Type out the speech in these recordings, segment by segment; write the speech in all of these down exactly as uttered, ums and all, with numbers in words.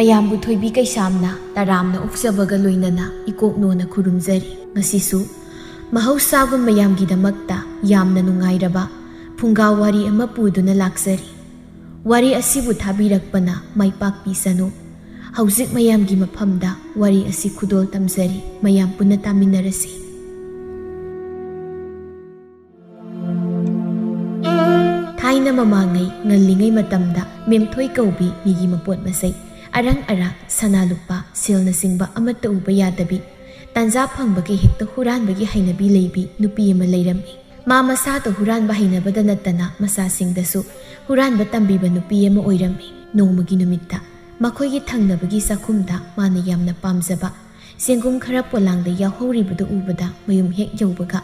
ꯃꯌꯥꯝꯕꯨ ꯊꯣꯏꯕꯤ ꯀꯩꯁꯥꯝꯅ ꯇꯔꯥꯝꯅ ꯑꯣꯛꯆꯕꯒ ꯂꯣꯏꯅꯅ ꯏꯀꯣꯛꯅꯣꯅ ꯈꯨꯔꯨꯝꯖꯔꯤ꯫ ꯉꯁꯤꯁꯨ ꯃꯍꯧꯁꯥꯒꯨꯝ ꯃꯌꯥꯝꯒꯤꯗꯃꯛꯇ ꯌꯥꯝꯅ ꯅꯨꯡꯉꯥꯏꯔꯕ ꯐꯨꯡꯒꯥ ꯋꯥꯔꯤ ꯑꯃ ꯄꯨꯗꯨꯅ ꯂꯥꯛꯆꯔꯤ꯫ ꯋꯥꯔꯤ ꯑꯁꯤꯕꯨ ꯊꯥꯕꯤꯔꯛꯄꯅ ꯃꯥꯏ ꯄꯥꯛꯄꯤꯁꯅꯨ꯫ ꯍꯧꯖꯤꯛ ꯃꯌꯥꯝꯒꯤ ꯃꯐꯝꯗ ꯋꯥꯔꯤ ꯑꯁꯤ ꯈꯨꯗꯣꯜ ꯇꯝꯖꯔꯤ꯫ ꯃꯌꯥꯝ ꯄꯨꯟꯅ ꯇꯥꯃꯤꯟꯅꯔꯁꯤ꯫ ꯊꯥꯏꯅ ꯃꯃꯥꯡꯉꯩ ꯉꯜꯂꯤꯉꯩ ꯃꯇꯝꯗ ꯃꯦꯝꯊꯣꯏ ꯀꯧꯕꯤ ꯃꯤꯒꯤ ꯃꯄꯣꯠ ꯃꯁꯩ ꯑꯔꯪ ꯑꯔꯥꯛ, ꯁꯅꯥ ꯂꯨꯄꯥ, ꯁꯦꯜꯅꯆꯤꯡꯕ ꯑꯃꯠꯇ ꯎꯕ ꯌꯥꯗꯕꯤ, ꯇꯥꯟꯖꯥ ꯐꯪꯕꯒꯤ ꯍꯦꯛꯇ ꯍꯨꯔꯥꯟꯕꯒꯤ ꯍꯩꯅꯕꯤ ꯂꯩꯕꯤ ꯅꯨꯄꯤ ꯑꯃ ꯂꯩꯔꯝꯃꯤ꯫ ꯃꯥ ꯃꯁꯥꯗ ꯍꯨꯔꯥꯟꯕ ꯍꯩꯅꯕꯗ ꯅꯠꯇꯅ ꯃꯆꯥꯁꯤꯡꯗꯁꯨ ꯍꯨꯔꯥꯟꯕ ꯇꯝꯕꯤꯕ ꯅꯨꯄꯤ ꯑꯃ ꯑꯣꯏꯔꯝꯃꯤ꯫ ꯅꯣꯡꯃꯒꯤ ꯅꯨꯃꯤꯠꯇ ꯃꯈꯣꯏꯒꯤ ꯊꯪꯅꯕꯒꯤ ꯆꯥꯛꯈꯨꯝꯗ ꯃꯥꯅ ꯌꯥꯝꯅ ꯄꯥꯝꯖꯕ ꯆꯦꯡꯒꯨꯝ ꯈꯔ ꯄꯣꯂꯥꯡꯗ ꯌꯥꯎꯍꯧꯔꯤꯕꯗꯨ ꯎꯕꯗ ꯃꯌꯨꯝ ꯍꯦꯛ ꯌꯧꯕꯒ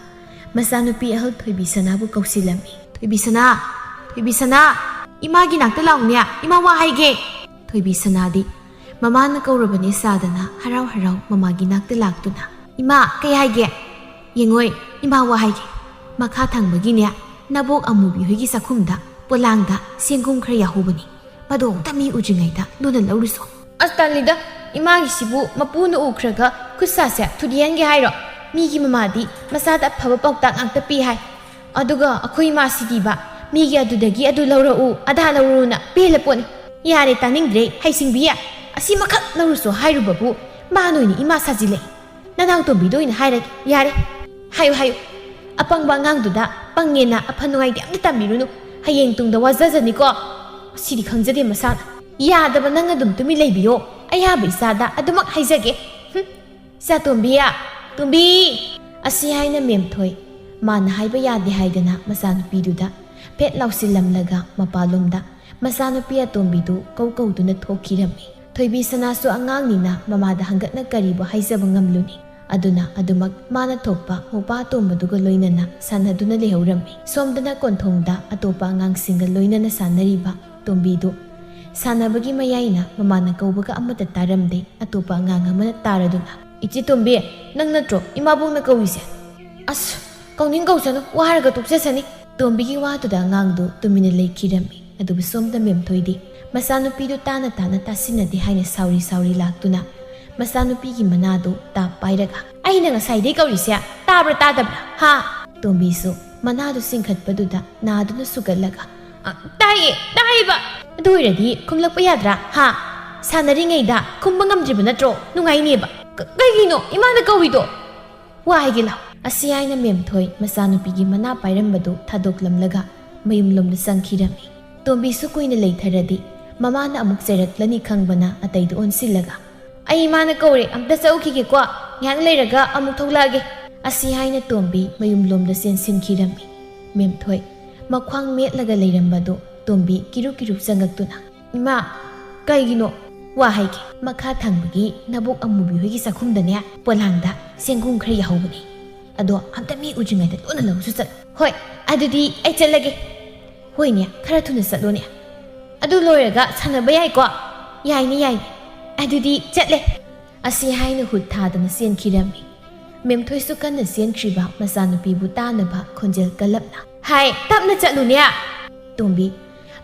ꯃꯆꯥꯅꯨꯄꯤ ꯑꯍꯜ ꯊꯣꯏꯕꯤ ꯁꯅꯥꯕꯨ ꯀꯧꯁꯤꯜꯂꯝꯃꯤ꯫ "ꯊꯣꯏꯕꯤ ꯁꯅꯥ, ꯊꯣꯏꯕꯤ ꯁꯅꯥ, ꯏꯃꯥꯒꯤ ꯅꯥꯛꯇ ꯂꯥꯛꯎꯅꯦ, ꯏꯃꯥ ꯋꯥ ꯍꯥꯏꯒꯦ꯫" ꯊꯣꯏꯕꯤ ꯁꯅꯥꯗꯤ ꯃꯃꯥꯅ ꯀꯧꯔꯕꯅꯦ ꯁꯥꯗꯅ ꯍꯔꯥꯎ ꯍꯔꯥꯎ ꯃꯃꯥꯒꯤ ꯅꯥꯛꯇ ꯂꯥꯛꯇꯨꯅ, "ꯏꯃꯥ, ꯀꯩ ꯍꯥꯏꯒꯦ?" "ꯌꯦꯡꯉꯣꯏ, ꯏꯃꯥ ꯋꯥ ꯍꯥꯏꯒꯦ꯫ ꯃꯈꯥ ꯊꯪꯕꯒꯤꯅꯦ, ꯅꯕꯣꯛ ꯑꯃꯨꯕꯤ ꯍꯣꯏꯒꯤ ꯆꯥꯛꯈꯨꯝꯗ ꯄꯣꯂꯥꯡꯗ ꯆꯦꯡꯒꯨꯝ ꯈꯔ ꯌꯥꯍꯧꯕꯅꯤ꯫ ꯃꯗꯨ ꯑꯃꯨꯛꯇ ꯃꯤ ꯎꯗ꯭ꯔꯤꯉꯩꯗ ꯂꯣꯟꯅ ꯂꯧꯔꯨꯁꯣ꯫" "ꯑꯁ, ꯇꯜꯂꯤꯗ, ꯏꯃꯥꯒꯤꯁꯤꯕꯨ ꯃꯄꯨꯅ ꯎꯈ꯭ꯔꯒ ꯈꯨꯠꯁꯥꯁꯦ ꯊꯨꯗꯦꯛꯍꯟꯒꯦ ꯍꯥꯏꯔꯣ? ꯃꯤꯒꯤ ꯃꯃꯥꯗꯤ ꯃꯆꯥꯗ ꯑꯐꯕ ꯄꯥꯎꯇꯥꯛ ꯉꯥꯛꯇ ꯄꯤ ꯍꯥꯏ꯫ ꯑꯗꯨꯒ ꯑꯩꯈꯣꯏ ꯏꯃꯥꯁꯤꯗꯤꯕ, ꯃꯤꯒꯤ ꯑꯗꯨꯗꯒꯤ ꯑꯗꯨ ꯂꯧꯔꯛꯎ, ꯑꯗꯥ ꯂꯧꯔꯛꯎꯅ ꯄꯦꯜꯂ ꯄꯣꯠꯅꯤ꯫ ꯌꯥꯔꯦ, ꯇꯥꯅꯤꯡꯗ꯭ꯔꯦ, ꯍꯩꯁꯤꯡꯕꯤ꯫ ꯑꯁꯤꯃꯈꯛ ꯂꯧꯔꯨꯁꯣ ꯍꯥꯏꯔꯨꯕꯕꯨ ꯃꯥ ꯅꯣꯏꯅ ꯏꯃꯥ ꯁꯥꯖꯤꯜꯂꯛꯏ꯫ ꯅꯅꯥꯎꯇꯣꯝꯕꯤꯗ ꯑꯣꯏꯅ ꯍꯥꯏꯔꯒꯦ, ꯌꯥꯔꯦ꯫ ꯍꯥꯏꯌꯨ, ꯍꯥꯏꯌꯨ꯫ ꯑꯄꯪꯕ ꯑꯉꯥꯡꯗꯨꯗ ꯄꯪꯉꯦꯅ ꯑꯐ ꯅꯨꯡꯉꯥꯏꯗꯤ ꯑꯝꯇ ꯇꯝꯕꯤꯔꯨꯅꯨ꯫ ꯍꯌꯦꯡ ꯇꯨꯡꯗ ꯋꯥꯖꯖꯅꯤꯀꯣ꯫ ꯁꯤꯗꯤ ꯈꯪꯖꯗꯦ ꯃꯁꯥꯅ꯫ ꯌꯥꯗꯕ ꯅꯪ ꯑꯗꯨꯝ ꯇꯨꯃꯤꯟ ꯂꯩꯕꯤꯌꯣ꯫ ꯑꯌꯥꯕ ꯏꯆꯥꯗ ꯑꯗꯨꯃꯛ ꯍꯥꯏꯖꯒꯦ꯫ ꯍꯨꯝ꯫ ꯏꯆꯥ ꯇꯣꯝꯕꯤ, ꯇꯣꯝꯕꯤ!" ꯑꯁꯤ ꯍꯥꯏꯅ ꯃꯦꯝꯊꯣꯏ, ꯃꯥꯅ ꯍꯥꯏꯕ ꯌꯥꯗꯦ ꯍꯥꯏꯗꯅ ꯃꯆꯥꯅꯨꯄꯤꯗꯨꯗ ꯐꯦꯠ ꯂꯥꯎꯁꯤꯜꯂꯝꯂꯒ ꯃꯄꯥꯟꯂꯣꯝꯗ ꯃꯆꯥꯅꯨꯄꯤ ꯑꯇꯣꯝꯕꯤꯗꯨ ꯀꯧ ꯀꯧꯗꯨꯅ ꯊꯣꯛꯈꯤꯔꯝꯃꯤ꯫ ꯊꯣꯏꯕꯤ ꯁꯅꯥꯁꯨ ꯑꯉꯥꯡꯅꯤꯅ ꯃꯃꯥꯗ ꯍꯪꯒꯠꯅ ꯀꯔꯤꯕꯨ ꯍꯥꯏꯖꯕ ꯉꯝꯂꯨꯅꯤ꯫ ꯑꯗꯨꯅ ꯑꯗꯨꯃꯛ ꯃꯥꯅ ꯊꯣꯛꯄ ꯃꯧꯄꯥ ꯑꯇꯣꯝꯕꯗꯨꯒ ꯂꯣꯏꯅꯅ ꯁꯥꯟꯅꯗꯨꯅ ꯂꯩꯍꯧꯔꯝꯃꯤ꯫ ꯁꯣꯝꯗꯅ ꯀꯣꯟꯊꯣꯡꯗ ꯑꯇꯣꯞꯄ ꯑꯉꯥꯡꯁꯤꯡꯒ ꯂꯣꯏꯅꯅ ꯁꯥꯟꯅꯔꯤꯕ ꯇꯣꯝꯕꯤꯗꯨ ꯁꯥꯟꯅꯕꯒꯤ ꯃꯌꯥꯏꯅ ꯃꯃꯥꯅ ꯀꯧꯕꯒ ꯑꯃꯠꯇ ꯇꯥꯔꯝꯗꯦ꯫ ꯑꯇꯣꯞꯄ ꯑꯉꯥꯡ ꯑꯃꯅ ꯇꯥꯔꯗꯨꯅ, "ꯏꯆꯦ ꯇꯣꯝꯕꯤ, ꯅꯪ ꯅꯠꯇ꯭ꯔꯣ ꯏꯃꯥꯕꯣꯛꯅ ꯀꯧꯔꯤꯁꯦ?" "ꯑꯁ, ꯀꯧꯅꯤꯡ ꯀꯧꯁꯅꯨ, ꯋꯥꯔꯒ ꯇꯣꯛꯆꯁꯅꯤ꯫" ꯇꯣꯝꯕꯤꯒꯤ ꯋꯥꯗꯨꯗ ꯑꯉꯥꯡꯗꯨ ꯇꯨꯃꯤꯟꯅ ꯂꯩꯈꯤꯔꯝꯃꯤ꯫ ꯑꯗꯨꯕꯨ ꯁꯣꯝꯗ ꯃꯦꯝꯊꯣꯏꯗꯤ ꯃꯆꯥꯅꯨꯄꯤꯗꯨ ꯇꯥꯅ ꯇꯥꯅ ꯇꯥꯁꯤꯟꯅꯗꯦ ꯍꯥꯏꯅ ꯁꯥꯎꯔꯤ ꯁꯥꯎꯔꯤ ꯂꯥꯛꯇꯨꯅ ꯃꯆꯥꯅꯨꯄꯤꯒꯤ ꯃꯅꯥꯗꯨ ꯇꯥꯞ ꯄꯥꯏꯔꯒ, "ꯑꯩꯅ ꯉꯁꯥꯏꯗꯩ ꯀꯧꯔꯤꯁꯦ ꯇꯥꯕ꯭ꯔꯥ ꯇꯥꯗꯕ꯭ꯔꯥ? ꯍꯥ?" ꯇꯣꯝꯕꯤꯁꯨ ꯃꯅꯥꯗꯨ ꯆꯤꯡꯈꯠꯄꯗꯨꯗ ꯅꯥꯗꯨꯅ ꯁꯨꯒꯠꯂꯒ, "ꯑ, ꯇꯥꯏꯌꯦ, ꯇꯥꯏꯌꯦꯕ꯫ ꯑꯗꯨ ꯑꯣꯏꯔꯗꯤ ꯈꯨꯝꯂꯛꯄ ꯌꯥꯗ꯭ꯔꯥ? ꯍꯥ? ꯁꯥꯟꯅꯔꯤꯉꯩꯗ ꯈꯨꯝꯕ ꯉꯝꯗ꯭ꯔꯤꯕ ꯅꯠꯇ꯭ꯔꯣ? ꯅꯨꯡꯉꯥꯏꯅꯦꯕ꯫ ꯀ-, ꯀꯩꯒꯤꯅꯣ ꯏꯃꯥꯅ ꯀꯧꯏꯗꯣ? ꯋꯥ ꯍꯥꯏꯒꯦ ꯂꯥꯎ꯫" ꯑꯁꯤ ꯍꯥꯏꯅ ꯃꯦꯝꯊꯣꯏ ꯃꯆꯥꯅꯨꯄꯤꯒꯤ ꯃꯅꯥ ꯄꯥꯏꯔꯝꯕꯗꯨ ꯊꯥꯗꯣꯛꯂꯝꯂꯒ ꯃꯌꯨꯝꯂꯣꯝꯗ ꯆꯪꯈꯤꯔꯝꯃꯤ꯫ ꯇꯣꯝꯕꯤꯁꯨ ꯀꯨꯏꯅ ꯂꯩꯊꯔꯗꯤ ꯃꯃꯥꯅ ꯑꯃꯨꯛ ꯆꯩꯔꯛꯂꯅꯤ ꯈꯪꯕꯅ ꯑꯇꯩꯗ ꯑꯣꯟꯁꯤꯜꯂꯒ, "ꯑꯩ ꯏꯃꯥꯅ ꯀꯧꯔꯦ, ꯑꯝꯇ ꯆꯠꯎꯈꯤꯒꯦꯀꯣ, ꯉꯥꯏꯍꯥꯛ ꯂꯩꯔꯒ ꯑꯃꯨꯛ ꯊꯣꯛꯂꯛꯑꯒꯦ꯫" ꯑꯁꯤ ꯍꯥꯏꯅ ꯇꯣꯝꯕꯤ ꯃꯌꯨꯝꯂꯣꯝꯗ ꯆꯦꯟꯁꯤꯟꯈꯤꯔꯝꯃꯤ꯫ ꯃꯦꯝꯊꯣꯏ ꯃꯈ꯭ꯋꯥꯡ ꯃꯦꯠꯂꯒ ꯂꯩꯔꯝꯕꯗꯨ ꯇꯣꯝꯕꯤ ꯀꯤꯔꯨ ꯀꯤꯔꯨ ꯆꯪꯉꯛꯇꯨꯅ, "ꯏꯃꯥ, ꯀꯩꯒꯤꯅꯣ? ꯋꯥ ꯍꯥꯏꯒꯦ꯫ ꯃꯈꯥ ꯊꯪꯕꯒꯤ ꯅꯕꯣꯛ ꯑꯃꯨꯕꯤ ꯍꯣꯏꯒꯤ ꯆꯥꯛꯈꯨꯝꯗꯅꯦ, ꯄꯣꯂꯥꯡꯗ ꯆꯦꯡꯒꯨꯝ ꯈꯔ ꯌꯥꯍꯧꯕꯅꯦ꯫ ꯑꯗꯣ ꯑꯝꯇ ꯃꯤ ꯎꯗ꯭ꯔꯤꯉꯩꯗ ꯂꯣꯟꯅ ꯂꯧꯔꯁꯨ ꯆꯠꯂꯣ꯫" "ꯍꯣꯏ, ꯑꯗꯨꯗꯤ ꯑꯩ ꯆꯠꯂꯒꯦ꯫" "ꯍꯣꯏꯅꯦ, ꯈꯔ ꯊꯨꯅ ꯆꯠꯂꯣꯅꯦ꯫ ꯑꯗꯨ ꯂꯣꯏꯔꯒ ꯁꯥꯟꯅꯕ ꯌꯥꯏꯀꯣ?" "ꯌꯥꯏꯅꯦ, ꯌꯥꯏꯅꯦ꯫ ꯑꯗꯨꯗꯤ ꯆꯠꯂꯦ꯫" ꯑꯁꯤ ꯍꯥꯏꯅ ꯍꯨꯠ ꯊꯥꯗꯅ ꯆꯦꯟꯈꯤꯔꯝꯃꯤ꯫ ꯃꯦꯝꯊꯣꯏꯁꯨ ꯀꯟꯅ ꯆꯦꯟꯈ꯭ꯔꯤꯕ ꯃꯆꯥꯅꯨꯄꯤꯕꯨ ꯇꯥꯅꯕ ꯈꯣꯟꯖꯦꯜ ꯀꯜꯂꯞꯅ, "ꯍꯥꯏ, ꯇꯞꯅ ꯆꯠꯂꯨꯅꯦ!" ꯇꯣꯝꯕꯤ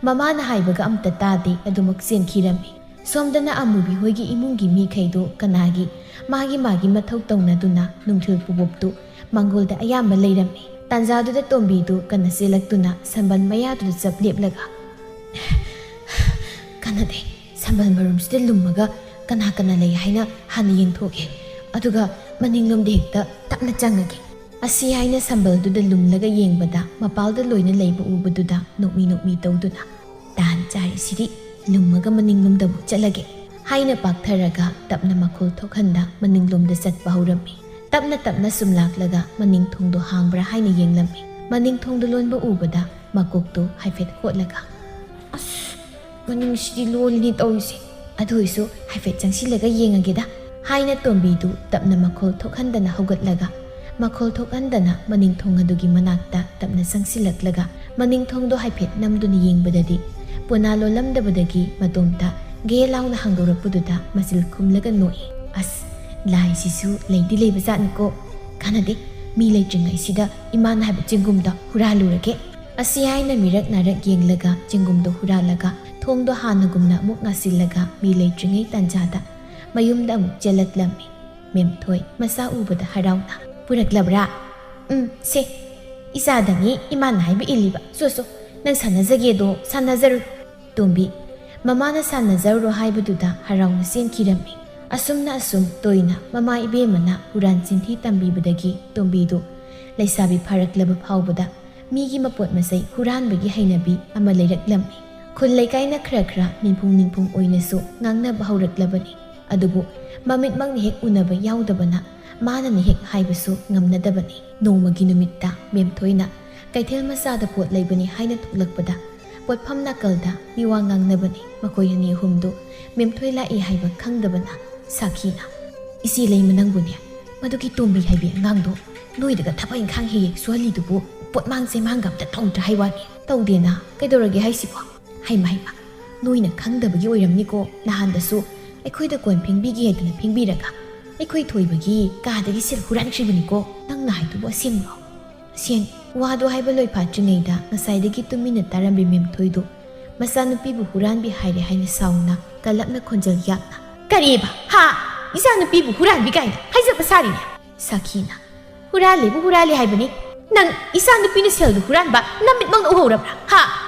ꯃꯃꯥꯅ ꯍꯥꯏꯕꯒ ꯑꯝꯇ ꯇꯥꯗꯦ, ꯑꯗꯨꯃꯛ ꯆꯦꯟꯈꯤꯔꯝꯃꯤ꯫ ꯁꯣꯝꯗꯅ ꯑꯃꯨꯕꯤ ꯍꯣꯏꯒꯤ ꯏꯃꯨꯡꯒꯤ ꯃꯤꯈꯩꯗꯨ ꯀꯅꯥꯒꯤ ꯃꯥꯒꯤ ꯃꯥꯒꯤ ꯃꯊꯧ ꯇꯧꯅꯗꯨꯅ ꯅꯨꯡꯊꯤꯜ ꯄꯨꯕꯣꯞꯇꯨ ꯃꯥꯡꯒꯣꯜꯗ ꯑꯌꯥꯝꯕ ꯂꯩꯔꯝꯃꯤ꯫ ꯇꯥꯟꯖꯥꯗꯨꯗ ꯇꯣꯝꯕꯤꯗꯨ ꯀꯟꯅ ꯆꯦꯜꯂꯛꯇꯨꯅ ꯁꯝꯕꯜ ꯃꯌꯥꯗꯨꯗ ꯆꯞ ꯂꯦꯞꯂꯒ, "ꯀꯥꯟꯅꯗꯦ, ꯁꯝꯕꯜ ꯃꯔꯨꯝꯁꯤꯗ ꯂꯨꯝꯃꯒ ꯀꯅꯥ ꯀꯅꯥ ꯂꯩ ꯍꯥꯏꯅ ꯍꯥꯟꯅ ꯌꯦꯡꯊꯣꯛꯀꯦ, ꯑꯗꯨꯒ ꯃꯅꯤꯡꯂꯣꯝꯗ ꯍꯦꯛꯇ ꯇꯞꯅ ꯆꯪꯉꯒꯦ꯫" ꯑꯁꯤ ꯍꯥꯏꯅ ꯁꯝꯕꯜꯗꯨꯗ ꯂꯨꯝꯂꯒ ꯌꯦꯡꯕꯗ ꯃꯄꯥꯜꯗ ꯂꯣꯏꯅ ꯂꯩꯕ ꯎꯕꯗꯨꯗ ꯅꯣꯛꯃꯤ ꯅꯣꯛꯃꯤ ꯇꯧꯗꯨꯅ, "ꯇꯥꯟ ꯆꯥꯔꯤꯁꯤꯗꯤ, ꯂꯨꯝꯃꯒ ꯃꯅꯤꯡꯂꯣꯝꯗ ꯑꯃꯨꯛ ꯆꯠꯂꯒꯦ" ꯍꯥꯏꯅ ꯄꯥꯛꯊꯔꯒ ꯇꯞꯅ ꯃꯈꯣꯜ ꯊꯣꯛꯍꯟꯗ ꯃꯅꯤꯡꯂꯣꯝꯗ ꯆꯠꯄ ꯍꯧꯔꯝꯃꯤ꯫ ꯇꯞꯅ ꯇꯞꯅ ꯁꯨꯝ ꯂꯥꯛꯂꯒ ꯃꯅꯤꯡ ꯊꯣꯡꯗꯣ ꯍꯥꯡꯕ꯭ꯔꯥ ꯍꯥꯏꯅ ꯌꯦꯡꯂꯝꯃꯤ꯫ ꯃꯅꯤꯡ ꯊꯣꯡꯗꯣ ꯂꯣꯟꯕ ꯎꯕꯗ ꯃꯀꯣꯛꯇꯨ ꯍꯥꯏꯐꯦꯠ ꯍꯣꯠꯂꯒ, "ꯑꯁ, ꯃꯅꯤꯡꯁꯤꯗꯤ ꯂꯣꯜꯂꯤꯅꯤ ꯇꯧꯔꯤꯁꯦ꯫ ꯑꯗꯨ ꯑꯣꯏꯁꯨ ꯍꯥꯏꯐꯦꯠ ꯆꯪꯁꯤꯜꯂꯒ ꯌꯦꯡꯉꯒꯦꯗ" ꯍꯥꯏꯅ ꯇꯣꯝꯕꯤꯗꯨ ꯇꯞꯅ ꯃꯈꯣꯜ ꯊꯣꯛꯍꯟꯗꯅ ꯍꯧꯒꯠꯂꯒ ꯃꯈꯣꯜ ꯊꯣꯛꯍꯟꯗꯅ ꯃꯅꯤꯡ ꯊꯣꯡ ꯑꯗꯨꯒꯤ ꯃꯅꯥꯛꯇ ꯇꯞꯅ ꯆꯪꯁꯤꯜꯂꯛꯂꯒ ꯃꯅꯤꯡ ꯊꯣꯡꯗꯣ ꯍꯥꯏꯐꯦꯠ ꯅꯝꯗꯨꯅ ꯌꯦꯡꯕꯗꯗꯤ ꯄꯣꯅꯥ ꯂꯣꯜꯂꯝꯗꯕꯗꯒꯤ ꯃꯇꯣꯝꯇ ꯒꯦ ꯂꯥꯎꯅ ꯍꯥꯡꯗꯣꯔꯛꯄꯗꯨꯗ ꯃꯆꯤꯜ ꯈꯨꯝꯂꯒ ꯅꯣꯛꯏ꯫ "ꯑꯁ, ꯂꯥꯏꯁꯤꯁꯨ ꯂꯩꯗꯤ ꯂꯩꯕ ꯖꯥꯠꯅꯤꯀꯣ꯫ ꯀꯥꯟꯅꯗꯦ, ꯃꯤ ꯂꯩꯇ꯭ꯔꯤꯉꯩꯁꯤꯗ ꯏꯃꯥꯅ ꯍꯥꯏꯕ ꯆꯦꯡꯒꯨꯝꯗꯣ ꯍꯨꯔꯥꯜꯂꯨꯔꯒꯦ" ꯑꯁꯤ ꯍꯥꯏꯅ ꯃꯤꯔꯛ ꯅꯥꯔꯛ ꯌꯦꯡꯂꯒ ꯆꯦꯡꯒꯨꯝꯗꯣ ꯍꯨꯔꯥꯜꯂꯒ ꯊꯣꯡꯗꯣ ꯍꯥꯟꯅꯒꯨꯝꯅ ꯑꯃꯨꯛ ꯉꯥꯁꯤꯜꯂꯒ ꯃꯤ ꯂꯩꯇ꯭ꯔꯤꯉꯩ ꯇꯥꯟꯖꯥꯗ ꯃꯌꯨꯝꯗ ꯑꯃꯨꯛ ꯆꯦꯜꯂꯛꯂꯝꯃꯤ꯫ ꯃꯦꯝꯊꯣꯏ ꯃꯆꯥ ꯎꯕꯗ ꯍꯔꯥꯎꯅ, "ꯄꯨꯔꯛꯂꯕ꯭ꯔꯥ?" "ꯎꯝ, ꯁꯦ, ꯏꯆꯥꯗꯅꯤ ꯏꯃꯥꯅ ꯍꯥꯏꯕ ꯏꯜꯂꯤꯕ꯫ ꯁꯣ, ꯁꯣ, ꯅꯪ ꯁꯥꯟꯅꯖꯒꯦꯗꯣ ꯁꯥꯟꯅꯖꯔꯨ꯫" ꯇꯣꯝꯕꯤ ꯃꯃꯥꯅ ꯁꯥꯟꯅꯖꯔꯨꯔꯣ ꯍꯥꯏꯕꯗꯨꯗ ꯍꯔꯥꯎꯅ ꯆꯦꯟꯈꯤꯔꯝꯃꯤ꯫ ꯑꯁꯨꯝꯅ ꯑꯁꯨꯝ ꯇꯣꯏꯅ ꯃꯃꯥ ꯏꯕꯦꯝꯃꯅ ꯍꯨꯔꯥꯟ ꯆꯤꯟꯊꯤ ꯇꯝꯕꯤꯕꯗꯒꯤ ꯇꯣꯝꯕꯤꯗꯨ ꯂꯩꯁꯥꯕꯤ ꯐꯥꯔꯛꯂꯕ ꯐꯥꯎꯕꯗ ꯃꯤꯒꯤ ꯃꯄꯣꯠ ꯃꯆꯩ ꯍꯨꯔꯥꯟꯕꯒꯤ ꯍꯩꯅꯕꯤ ꯑꯃ ꯂꯩꯔꯛꯂꯝꯃꯤ꯫ ꯈꯨꯜ ꯂꯩꯀꯥꯏꯅ ꯈꯔ ꯈꯔ ꯅꯤꯡꯐꯨꯡ ꯅꯤꯡꯐꯨꯡ ꯑꯣꯏꯅꯁꯨ ꯉꯥꯡꯅꯕ ꯍꯧꯔꯛꯂꯕꯅꯤ꯫ ꯑꯗꯨꯕꯨ ꯃꯃꯤꯠꯃꯛꯅ ꯍꯦꯛ ꯎꯅꯕ ꯌꯥꯎꯗꯕꯅ ꯃꯥꯅꯅ ꯍꯦꯛ ꯍꯥꯏꯕꯁꯨ ꯉꯝꯅꯗꯕꯅꯤ꯫ ꯅꯣꯡꯃꯒꯤ ꯅꯨꯃꯤꯠꯇ ꯃꯦꯝꯊꯣꯏꯅ ꯀꯩꯊꯦꯜ ꯃꯆꯥꯗ ꯄꯣꯠ ꯂꯩꯕꯅꯤ ꯍꯥꯏꯅ ꯊꯣꯛꯂꯛꯄꯗ ꯄꯣꯠꯐꯝ ꯅꯥꯀꯜꯗ ꯃꯤꯋꯥ ꯉꯥꯡꯅꯕꯅꯤ꯫ ꯃꯈꯣꯏ ꯑꯅꯤ ꯑꯍꯨꯝꯗꯨ ꯃꯦꯝꯊꯣꯏ ꯂꯥꯛꯏ ꯍꯥꯏꯕ ꯈꯪꯗꯕꯅ ꯁꯥꯈꯤꯅ, "ꯏꯆꯦ ꯂꯩꯃ, ꯅꯪꯕꯨꯅꯦ, ꯃꯗꯨꯒꯤ ꯇꯣꯝꯕꯤ ꯍꯥꯏꯕꯤ ꯑꯉꯥꯡꯗꯣ ꯅꯣꯏꯗꯒ ꯊꯕꯛ ꯏꯪꯈꯥꯡ ꯍꯦꯛ ꯍꯦꯛ ꯁꯨꯍꯜꯂꯤꯗꯨꯕꯨ ꯄꯣꯠꯃꯥꯡ ꯆꯦꯃꯥꯡꯒ ꯑꯝꯇ ꯇꯧꯗ꯭ꯔꯥ ꯍꯥꯏ ꯋꯥꯅꯤ?" "ꯇꯧꯗꯦꯅ, ꯀꯩꯗꯧꯔꯒꯦ ꯍꯥꯏꯁꯤꯕꯣ?" "ꯍꯩꯃ ꯍꯩꯃ, ꯅꯣꯏꯅ ꯈꯪꯗꯕꯒꯤ ꯑꯣꯏꯔꯝꯅꯤꯀꯣ꯫ ꯅꯍꯥꯟꯗꯁꯨ ꯑꯩꯈꯣꯏꯗ ꯀꯣꯟ ꯐꯦꯡꯕꯤꯒꯦ ꯍꯥꯏꯗꯅ ꯐꯦꯡꯕꯤꯔꯒ ꯑꯩꯈꯣꯏ ꯊꯣꯏꯕꯒꯤ ꯀꯥꯗꯒꯤ ꯁꯦꯜ ꯍꯨꯔꯥꯟꯈ꯭ꯔꯤꯕꯅꯤꯀꯣ꯫ ꯅꯪꯅ ꯍꯥꯏꯗꯨꯕꯨ ꯑꯁꯦꯡꯕ꯭ꯔꯣ?" "ꯑꯁꯦꯡ꯫" ꯋꯥꯗꯣ ꯍꯥꯏꯕ ꯂꯣꯏꯐꯥꯠꯇ꯭ꯔꯤꯉꯩꯗ ꯉꯁꯥꯏꯗꯒꯤ ꯇꯨꯃꯤꯟꯅ ꯇꯥꯔꯝꯕꯤ ꯃꯦꯝꯊꯣꯏꯗꯨ ꯃꯆꯥꯅꯨꯄꯤꯕꯨ ꯍꯨꯔꯥꯟꯕꯤ ꯍꯥꯏꯔꯦ ꯍꯥꯏꯅ ꯁꯥꯎꯅ ꯀꯜꯂꯞꯅ ꯈꯣꯟꯖꯦꯜ ꯌꯥꯛꯅ, "ꯀꯔꯤꯕ? ꯍꯥ? ꯏꯆꯥꯅꯨꯄꯤꯕꯨ ꯍꯨꯔꯥꯟꯕꯤ ꯀꯥꯏꯅ ꯍꯥꯏꯖꯕ ꯁꯥꯔꯤꯅꯦ?" ꯁꯥꯈꯤꯅ, "ꯍꯨꯔꯥꯜꯂꯦꯕꯨ ꯍꯨꯔꯥꯜꯂꯦ ꯍꯥꯏꯕꯅꯤ꯫ ꯅꯪ ꯏꯆꯥꯅꯨꯄꯤꯅ ꯁꯦꯜꯗꯨ ꯍꯨꯔꯥꯟꯕ ꯅꯃꯤꯠꯃꯛꯅ ꯎꯍꯧꯔꯕ꯭ꯔꯥ? ꯍꯥ?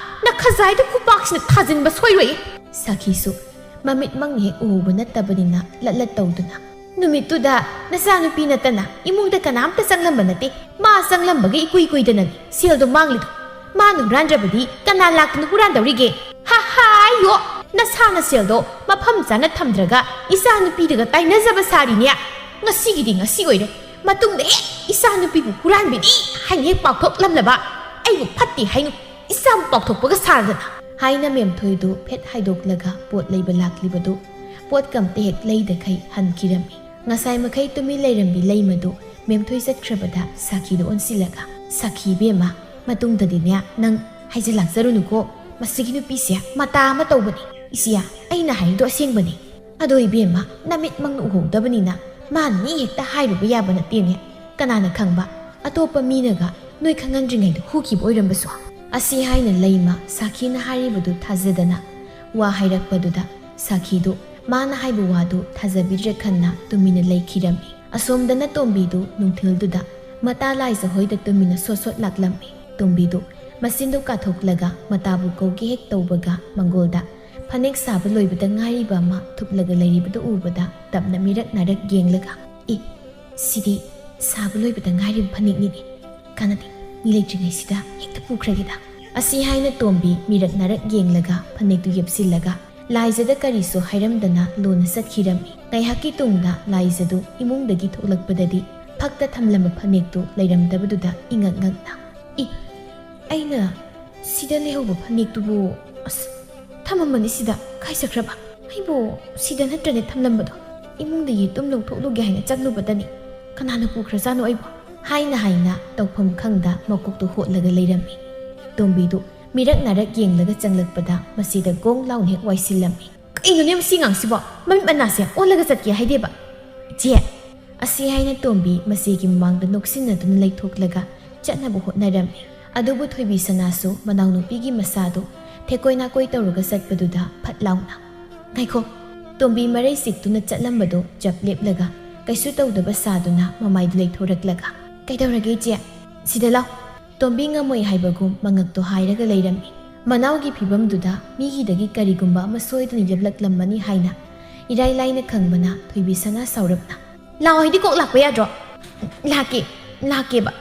ꯅꯈꯖꯥꯏꯗ ꯈꯨꯄꯥꯛꯁꯤꯅ ꯊꯥꯖꯤꯟꯕ ꯁꯣꯏꯔꯣꯏ꯫" ꯁꯥꯈꯤꯁꯨ ꯃꯃꯤꯠꯃꯛꯅ ꯍꯦꯛ ꯎꯍꯧꯕ ꯅꯠꯇꯕꯅꯤꯅ ꯂꯠꯂꯠ ꯇꯧꯗꯨꯅ, "ꯅꯨꯃꯤꯠꯇꯨꯗ ꯅꯆꯥꯅꯨꯄꯤ ꯅꯠꯇꯅ ꯏꯃꯨꯡꯗ ꯀꯅꯥꯝꯇ ꯆꯪꯂꯝꯕ ꯅꯠꯇꯦ꯫ ꯃꯥ ꯆꯪꯂꯝꯕꯒ ꯏꯀꯨꯏ ꯀꯨꯏꯗꯅꯅꯤ ꯁꯦꯜꯗꯣ ꯃꯥꯡꯂꯤꯗꯣ꯫ ꯃꯥꯅ ꯍꯨꯔꯥꯟꯗ꯭ꯔꯕꯗꯤ ꯀꯅꯥ ꯂꯥꯛꯇꯨꯅ ꯍꯨꯔꯥꯟꯗꯧꯔꯤꯒꯦ? ꯍꯥ ꯍꯥꯏꯌꯣ! ꯅꯁꯥꯅ ꯁꯦꯜꯗꯣ ꯃꯐꯝ ꯆꯥꯅ ꯊꯝꯗ꯭ꯔꯒ ꯏꯆꯥꯅꯨꯄꯤꯗꯨꯒ ꯇꯥꯏꯅꯖꯕ ꯁꯥꯔꯤꯅꯦ꯫ ꯉꯁꯤꯒꯤꯗꯤ ꯉꯁꯤ ꯑꯣꯏꯔꯦ꯫ ꯃꯇꯨꯡꯗ ꯍꯦꯛ ꯏꯆꯥꯅꯨꯄꯤꯕꯨ ꯍꯨꯔꯥꯟꯕꯤꯅꯤ ꯍꯥꯏꯅ ꯍꯦꯛ ꯄꯥꯎꯊꯣꯛꯂꯝꯂꯕ ꯑꯩꯕꯨ ꯐꯠꯇꯦ ꯍꯥꯏꯅꯨ, ꯏꯆꯥꯕꯨ ꯄꯥꯎꯊꯣꯛꯄꯒ ꯁꯥꯗꯅ," ꯍꯥꯏꯅ ꯃꯦꯝꯊꯣꯏꯗꯨ ꯐꯦꯠ ꯍꯥꯏꯗꯣꯛꯂꯒ ꯄꯣꯠ ꯂꯩꯕ ꯂꯥꯛꯂꯤꯕꯗꯨ ꯄꯣꯠꯀ ꯑꯝꯇ ꯍꯦꯛ ꯂꯩꯗꯈꯩ ꯍꯟꯈꯤꯔꯝꯃꯤ꯫ ꯉꯁꯥꯏ ꯃꯈꯩ ꯇꯨꯃꯤꯟ ꯂꯩꯔꯝꯕꯤ ꯂꯩꯃꯗꯨ ꯃꯦꯝꯊꯣꯏ ꯆꯠꯈ꯭ꯔꯕꯗ ꯁꯥꯈꯤꯗ ꯑꯣꯟꯁꯤꯜꯂꯒ, "ꯁꯥꯈꯤ ꯏꯕꯦꯝꯃ, ꯃꯇꯨꯡꯗꯗꯤꯅꯦ ꯅꯪ ꯍꯥꯏꯖ ꯂꯥꯛꯆꯔꯨꯅꯨꯀꯣ꯫ ꯃꯁꯤꯒꯤ ꯅꯨꯄꯤꯁꯦ ꯃꯇꯥ ꯑꯃ ꯇꯧꯕꯅꯤ꯫ ꯏꯆꯦ, ꯑꯩꯅ ꯍꯥꯏꯔꯤꯗꯣ ꯑꯁꯦꯡꯕꯅꯤ꯫ ꯑꯗꯣ ꯏꯕꯦꯝꯃ, ꯅꯃꯤꯠꯃꯛꯅ ꯎꯍꯧꯗꯕꯅꯤꯅ ꯃꯥꯅꯅꯤ ꯍꯦꯛꯇ ꯍꯥꯏꯔꯨꯕ ꯌꯥꯕ ꯅꯠꯇꯦꯅꯦ꯫ ꯀꯅꯥꯅ ꯈꯪꯕ, ꯑꯇꯣꯞꯄ ꯃꯤꯅꯒ ꯅꯣꯏ ꯈꯪꯍꯟꯗ꯭ꯔꯤꯉꯩꯗ ꯍꯨꯈꯤꯕ ꯑꯣꯏꯔꯝꯕꯁꯨ?" ꯑꯁꯤ ꯍꯥꯏꯅ ꯂꯩꯃ ꯁꯥꯈꯤꯅ ꯍꯥꯏꯔꯤꯕꯗꯨ ꯊꯥꯖꯗꯅ ꯋꯥ ꯍꯥꯏꯔꯛꯄꯗꯨꯗ ꯁꯥꯈꯤꯗꯨ ꯃꯥꯅ ꯍꯥꯏꯕ ꯋꯥꯗꯨ ꯊꯥꯖꯕꯤꯗ꯭ꯔꯦ ꯈꯟꯅ ꯇꯨꯃꯤꯟꯅ ꯂꯩꯈꯤꯔꯝꯃꯤ꯫ ꯑꯁꯣꯝꯗꯅ ꯇꯣꯝꯕꯤꯗꯨ ꯅꯨꯡꯊꯤꯜꯗꯨꯗ ꯃꯇꯥ ꯂꯥꯏꯖ ꯍꯣꯏꯗ ꯇꯨꯃꯤꯟꯅ ꯁꯣꯠ ꯁꯣꯠ ꯂꯥꯛꯂꯝꯃꯤ꯫ ꯇꯣꯝꯕꯤꯗꯨ ꯃꯆꯤꯟꯗꯨ ꯀꯥꯊꯣꯛꯂꯒ ꯃꯇꯥꯕꯨ ꯀꯧꯒꯦ ꯍꯦꯛ ꯇꯧꯕꯒ ꯃꯪꯒꯣꯜꯗ ꯐꯅꯦꯛ ꯁꯥꯕ ꯂꯣꯏꯕꯗ ꯉꯥꯏꯔꯤꯕ ꯑꯃ ꯊꯨꯞꯂꯒ ꯂꯩꯔꯤꯕꯗꯨ ꯎꯕꯗ ꯇꯞꯅ ꯃꯤꯔꯛ ꯅꯥꯔꯛ ꯌꯦꯡꯂꯒ, "ꯑꯦ, ꯁꯤꯗꯤ ꯁꯥꯕ ꯂꯣꯏꯕꯗ ꯉꯥꯏꯔꯤꯕ ꯐꯅꯦꯛꯅꯤꯅꯦ꯫ ꯀꯥꯟꯅꯗꯦ, ꯃꯤ ꯂꯩꯇ꯭ꯔꯤꯉꯩꯁꯤꯗ ꯍꯦꯛꯇ ꯄꯨꯈ꯭ꯔꯒꯦꯗ"꯫ ꯑꯁꯤ ꯍꯥꯏꯅ ꯇꯣꯝꯕꯤ ꯃꯤꯔꯛ ꯅꯥꯔꯛ ꯌꯦꯡꯂꯒ ꯐꯅꯦꯛꯇꯨ ꯌꯦꯞꯁꯤꯜꯂꯒ ꯂꯥꯏꯖꯗ ꯀꯔꯤꯁꯨ ꯍꯥꯏꯔꯝꯗꯅ ꯂꯣꯟꯅ ꯆꯠꯈꯤꯔꯝꯃꯤ꯫ ꯉꯥꯏꯍꯥꯛꯀꯤ ꯇꯨꯡꯗ ꯂꯥꯏꯖꯗꯨ ꯏꯃꯨꯡꯗꯒꯤ ꯊꯣꯛꯂꯛꯄꯗꯗꯤ ꯐꯛꯇ ꯊꯝꯂꯝꯕ ꯐꯅꯦꯛꯇꯨ ꯂꯩꯔꯝꯗꯕꯗꯨꯗ ꯏꯉꯛ ꯉꯛꯅ, "ꯏ, ꯑꯩꯅ ꯁꯤꯗ ꯂꯩꯍꯧꯕ ꯐꯅꯦꯛꯇꯨꯕꯨ, ꯑꯁ, ꯊꯝꯃꯝꯕꯅꯤ ꯁꯤꯗ, ꯀꯥꯏ ꯆꯠꯈ꯭ꯔꯕ? ꯑꯩꯕꯨ ꯁꯤꯗ ꯅꯠꯇ꯭ꯔꯅꯦ ꯊꯝꯂꯝꯕꯗꯣ? ꯏꯃꯨꯡꯗ ꯌꯦꯇꯨꯝ ꯂꯧꯊꯣꯛꯂꯨꯒꯦ ꯍꯥꯏꯅ ꯆꯪꯂꯨꯕꯗꯅꯤ꯫ ꯀꯅꯥꯅ ꯄꯨꯈ꯭ꯔꯖꯥꯠꯅꯣ ꯑꯩꯕꯨ?" ꯍꯥꯏꯅ ꯍꯥꯏꯅ ꯇꯧꯐꯝ ꯈꯪꯗ ꯃꯀꯣꯛꯇꯨ ꯍꯣꯠꯂꯒ ꯂꯩꯔꯝꯃꯤ꯫ ꯇꯣꯝꯕꯤꯗꯨ ꯃꯤꯔꯛ ꯅꯥꯔꯛ ꯌꯦꯡꯂꯒ ꯆꯪꯂꯛꯄꯗ ꯃꯁꯤꯗ ꯒꯣꯡ ꯂꯥꯎꯅ ꯍꯦꯛ ꯋꯥꯏꯁꯤꯜꯂꯝꯃꯤ꯫ "ꯀꯩꯅꯣꯅꯦ ꯃꯁꯤ ꯑꯉꯥꯡꯁꯤꯕꯣ? ꯃꯃꯤꯠ ꯃꯅꯥꯁꯦ ꯑꯣꯜꯂꯒ ꯆꯠꯀꯦ ꯍꯥꯏꯗꯦꯕ꯫ ꯏꯆꯦ!" ꯑꯁꯤ ꯍꯥꯏꯅ ꯇꯣꯝꯕꯤ ꯃꯆꯦꯒꯤ ꯃꯃꯥꯡꯗ ꯅꯣꯛꯁꯤꯟꯅꯗꯨꯅ ꯂꯩꯊꯣꯛꯂꯒ ꯆꯠꯅꯕ ꯍꯣꯠꯅꯔꯝꯃꯤ꯫ ꯑꯗꯨꯕꯨ ꯊꯣꯏꯕꯤ ꯁꯅꯥꯁꯨ ꯃꯅꯥꯎꯅꯨꯄꯤꯒꯤ ꯃꯁꯥꯗꯨ ꯊꯦꯀꯣꯏ ꯅꯥꯀꯣꯏ ꯇꯧꯔꯒ ꯆꯠꯄꯗꯨꯗ ꯐꯠ ꯂꯥꯎꯅ, "ꯉꯥꯏꯈꯣ!" ꯇꯣꯝꯕꯤ ꯃꯔꯩ ꯆꯤꯛꯇꯨꯅ ꯆꯠꯂꯝꯕꯗꯨ ꯆꯞ ꯂꯦꯞꯂꯒ ꯀꯩꯁꯨ ꯇꯧꯗꯕ ꯁꯥꯗꯨꯅ ꯃꯃꯥꯏꯗꯨ ꯂꯩꯊꯣꯔꯛꯂꯒ, "ꯀꯩꯗꯧꯔꯒꯦ ꯏꯆꯦ? ꯁꯤꯗ ꯂꯥꯎ!" ꯇꯣꯝꯕꯤ ꯉꯝꯃꯣꯏ ꯍꯥꯏꯕꯒꯨꯝ ꯃꯉꯛꯇꯣ ꯍꯥꯏꯔꯒ ꯂꯩꯔꯝꯃꯤ꯫ ꯃꯅꯥꯎꯒꯤ ꯐꯤꯕꯝꯗꯨꯗ ꯃꯤꯒꯤꯗꯒꯤ ꯀꯔꯤꯒꯨꯝꯕ ꯑꯃ ꯁꯣꯏꯗꯅ ꯂꯦꯞꯂꯛꯂꯝꯃꯅꯤ ꯍꯥꯏꯅ ꯏꯔꯥꯏ ꯂꯥꯏꯅ ꯈꯪꯕꯅ ꯊꯣꯏꯕꯤ ꯁꯅꯥ ꯁꯥꯎꯔꯞꯅ, "ꯂꯥꯛꯑꯣ ꯍꯥꯏꯗꯤ ꯀꯣꯛ ꯂꯥꯛꯄ ꯌꯥꯗ꯭ꯔꯣ?" "ꯂꯥꯛꯀꯦ, ꯂꯥꯛꯀꯦꯕ"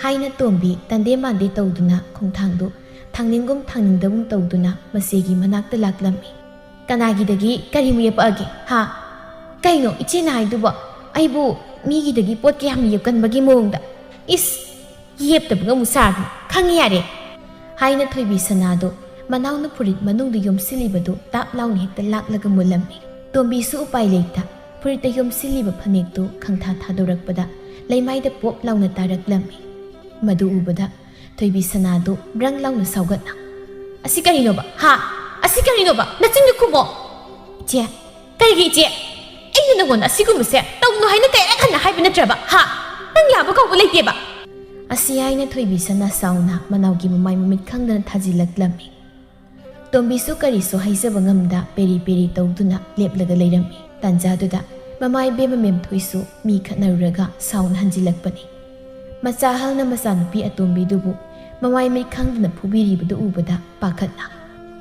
ꯍꯥꯏꯅ ꯇꯣꯝꯕꯤ ꯇꯟꯗꯦ ꯃꯥꯟꯗꯦ ꯇꯧꯗꯨꯅ ꯈꯣꯡꯊꯥꯡꯗꯨ ꯊꯥꯡꯅꯤꯡꯒꯨꯝ ꯊꯥꯡꯅꯤꯡꯗꯒꯨꯝ ꯇꯧꯗꯨꯅ ꯃꯆꯦꯒꯤ ꯃꯅꯥꯛꯇ ꯂꯥꯛꯂꯝꯃꯤ꯫ "ꯀꯅꯥꯒꯤꯗꯒꯤ ꯀꯔꯤꯃꯨꯛ ꯌꯦꯞꯄꯛꯑꯒꯦ, ꯍꯥ? ꯀꯩꯅꯣ ꯏꯆꯦꯅ ꯍꯥꯏꯗꯨꯕꯣ? ꯑꯩꯕꯨ ꯃꯤꯒꯤꯗꯒꯤ ꯄꯣꯠ ꯀꯌꯥꯝ ꯌꯦꯞꯀꯟꯕꯒꯤ ꯃꯑꯣꯡꯗ? ꯏꯁ! ꯌꯦꯞꯇꯕꯒ ꯑꯃꯨꯛ ꯁꯥꯔꯗꯅ, ꯈꯪꯉꯤ ꯌꯥꯔꯦ!" ꯍꯥꯏꯅ ꯊꯣꯏꯕꯤ ꯁꯅꯥꯗꯨ ꯃꯅꯥꯎꯅ ꯐꯨꯔꯤꯠ ꯃꯅꯨꯡꯗ ꯌꯣꯝꯁꯤꯜꯂꯤꯕꯗꯨ ꯇꯥꯞ ꯂꯥꯎꯅ ꯍꯦꯛꯇ ꯂꯥꯛꯂꯒ ꯃꯨꯜꯂꯝꯃꯤ꯫ ꯇꯣꯝꯕꯤꯁꯨ ꯎꯄꯥꯏ ꯂꯩꯇ ꯐꯨꯔꯤꯠꯇ ꯌꯣꯝꯁꯤꯜꯂꯤꯕ ꯐꯅꯦꯛꯇꯨ ꯈꯪꯊꯥ ꯊꯥꯗꯣꯔꯛꯄꯗ ꯂꯩꯃꯥꯏꯗ ꯄꯣꯞ ꯂꯥꯎꯅ ꯇꯥꯔꯛꯂꯝꯃꯤ꯫ ꯃꯗꯨ ꯎꯕꯗ ꯊꯣꯏꯕꯤ ꯁꯅꯥꯗꯨ ꯕ꯭ꯔꯪ ꯂꯥꯎꯅ ꯁꯥꯎꯒꯠꯅ, "ꯑꯁꯤ ꯀꯔꯤꯅꯣꯕ? ꯍꯥ? ꯑꯁꯤ ꯀꯔꯤꯅꯣꯕ? ꯅꯆꯤꯟꯗꯨ ꯈꯨꯝꯃꯣ!" "ꯏꯆꯦ, ꯀꯔꯤꯒꯤ ꯏꯆꯦ? ꯑꯩꯅ ꯅꯉꯣꯟꯗ ꯑꯁꯤꯒꯨꯝꯕꯁꯦ ꯇꯧꯅꯨ ꯍꯥꯏꯅ ꯀꯌꯥꯔꯛ ꯍꯟꯅ ꯍꯥꯏꯕ ꯅꯠꯇ꯭ꯔꯕ? ꯍꯥ? ꯅꯪ ꯌꯥꯕ ꯀꯧꯕ ꯂꯩꯇꯦꯕ!" ꯑꯁꯤ ꯍꯥꯏꯅ ꯊꯣꯏꯕꯤ ꯁꯅꯥ ꯁꯥꯎꯅ ꯃꯅꯥꯎꯒꯤ ꯃꯃꯥꯏ ꯃꯃꯤꯠ ꯈꯪꯗꯅ ꯊꯥꯖꯤꯜꯂꯛꯂꯝꯃꯤ꯫ ꯇꯣꯝꯕꯤꯁꯨ ꯀꯔꯤꯁꯨ ꯍꯥꯏꯖꯕ ꯉꯝꯗ ꯄꯦꯔꯤ ꯄꯦꯔꯤ ꯇꯧꯗꯨꯅ ꯂꯦꯞꯂꯒ ꯂꯩꯔꯝꯃꯤ꯫ ꯇꯥꯟꯖꯥꯗꯨꯗ ꯃꯃꯥ ꯏꯕꯦꯝꯃ ꯃꯦꯝꯊꯣꯏꯁꯨ ꯃꯤ ꯈꯠꯅꯔꯨꯔꯒ ꯁꯥꯎꯅ ꯍꯟꯖꯤꯜꯂꯛꯄꯅꯤ꯫ ꯃꯆꯥ ꯑꯍꯜꯅ ꯃꯆꯥꯅꯨꯄꯤ ꯑꯇꯣꯝꯕꯤꯗꯨꯕꯨ ꯃꯃꯥꯏ ꯃꯤꯠ ꯈꯪꯗꯅ ꯐꯨꯕꯤꯔꯤꯕꯗꯨ ꯎꯕꯗ ꯄꯥꯈꯠꯅ,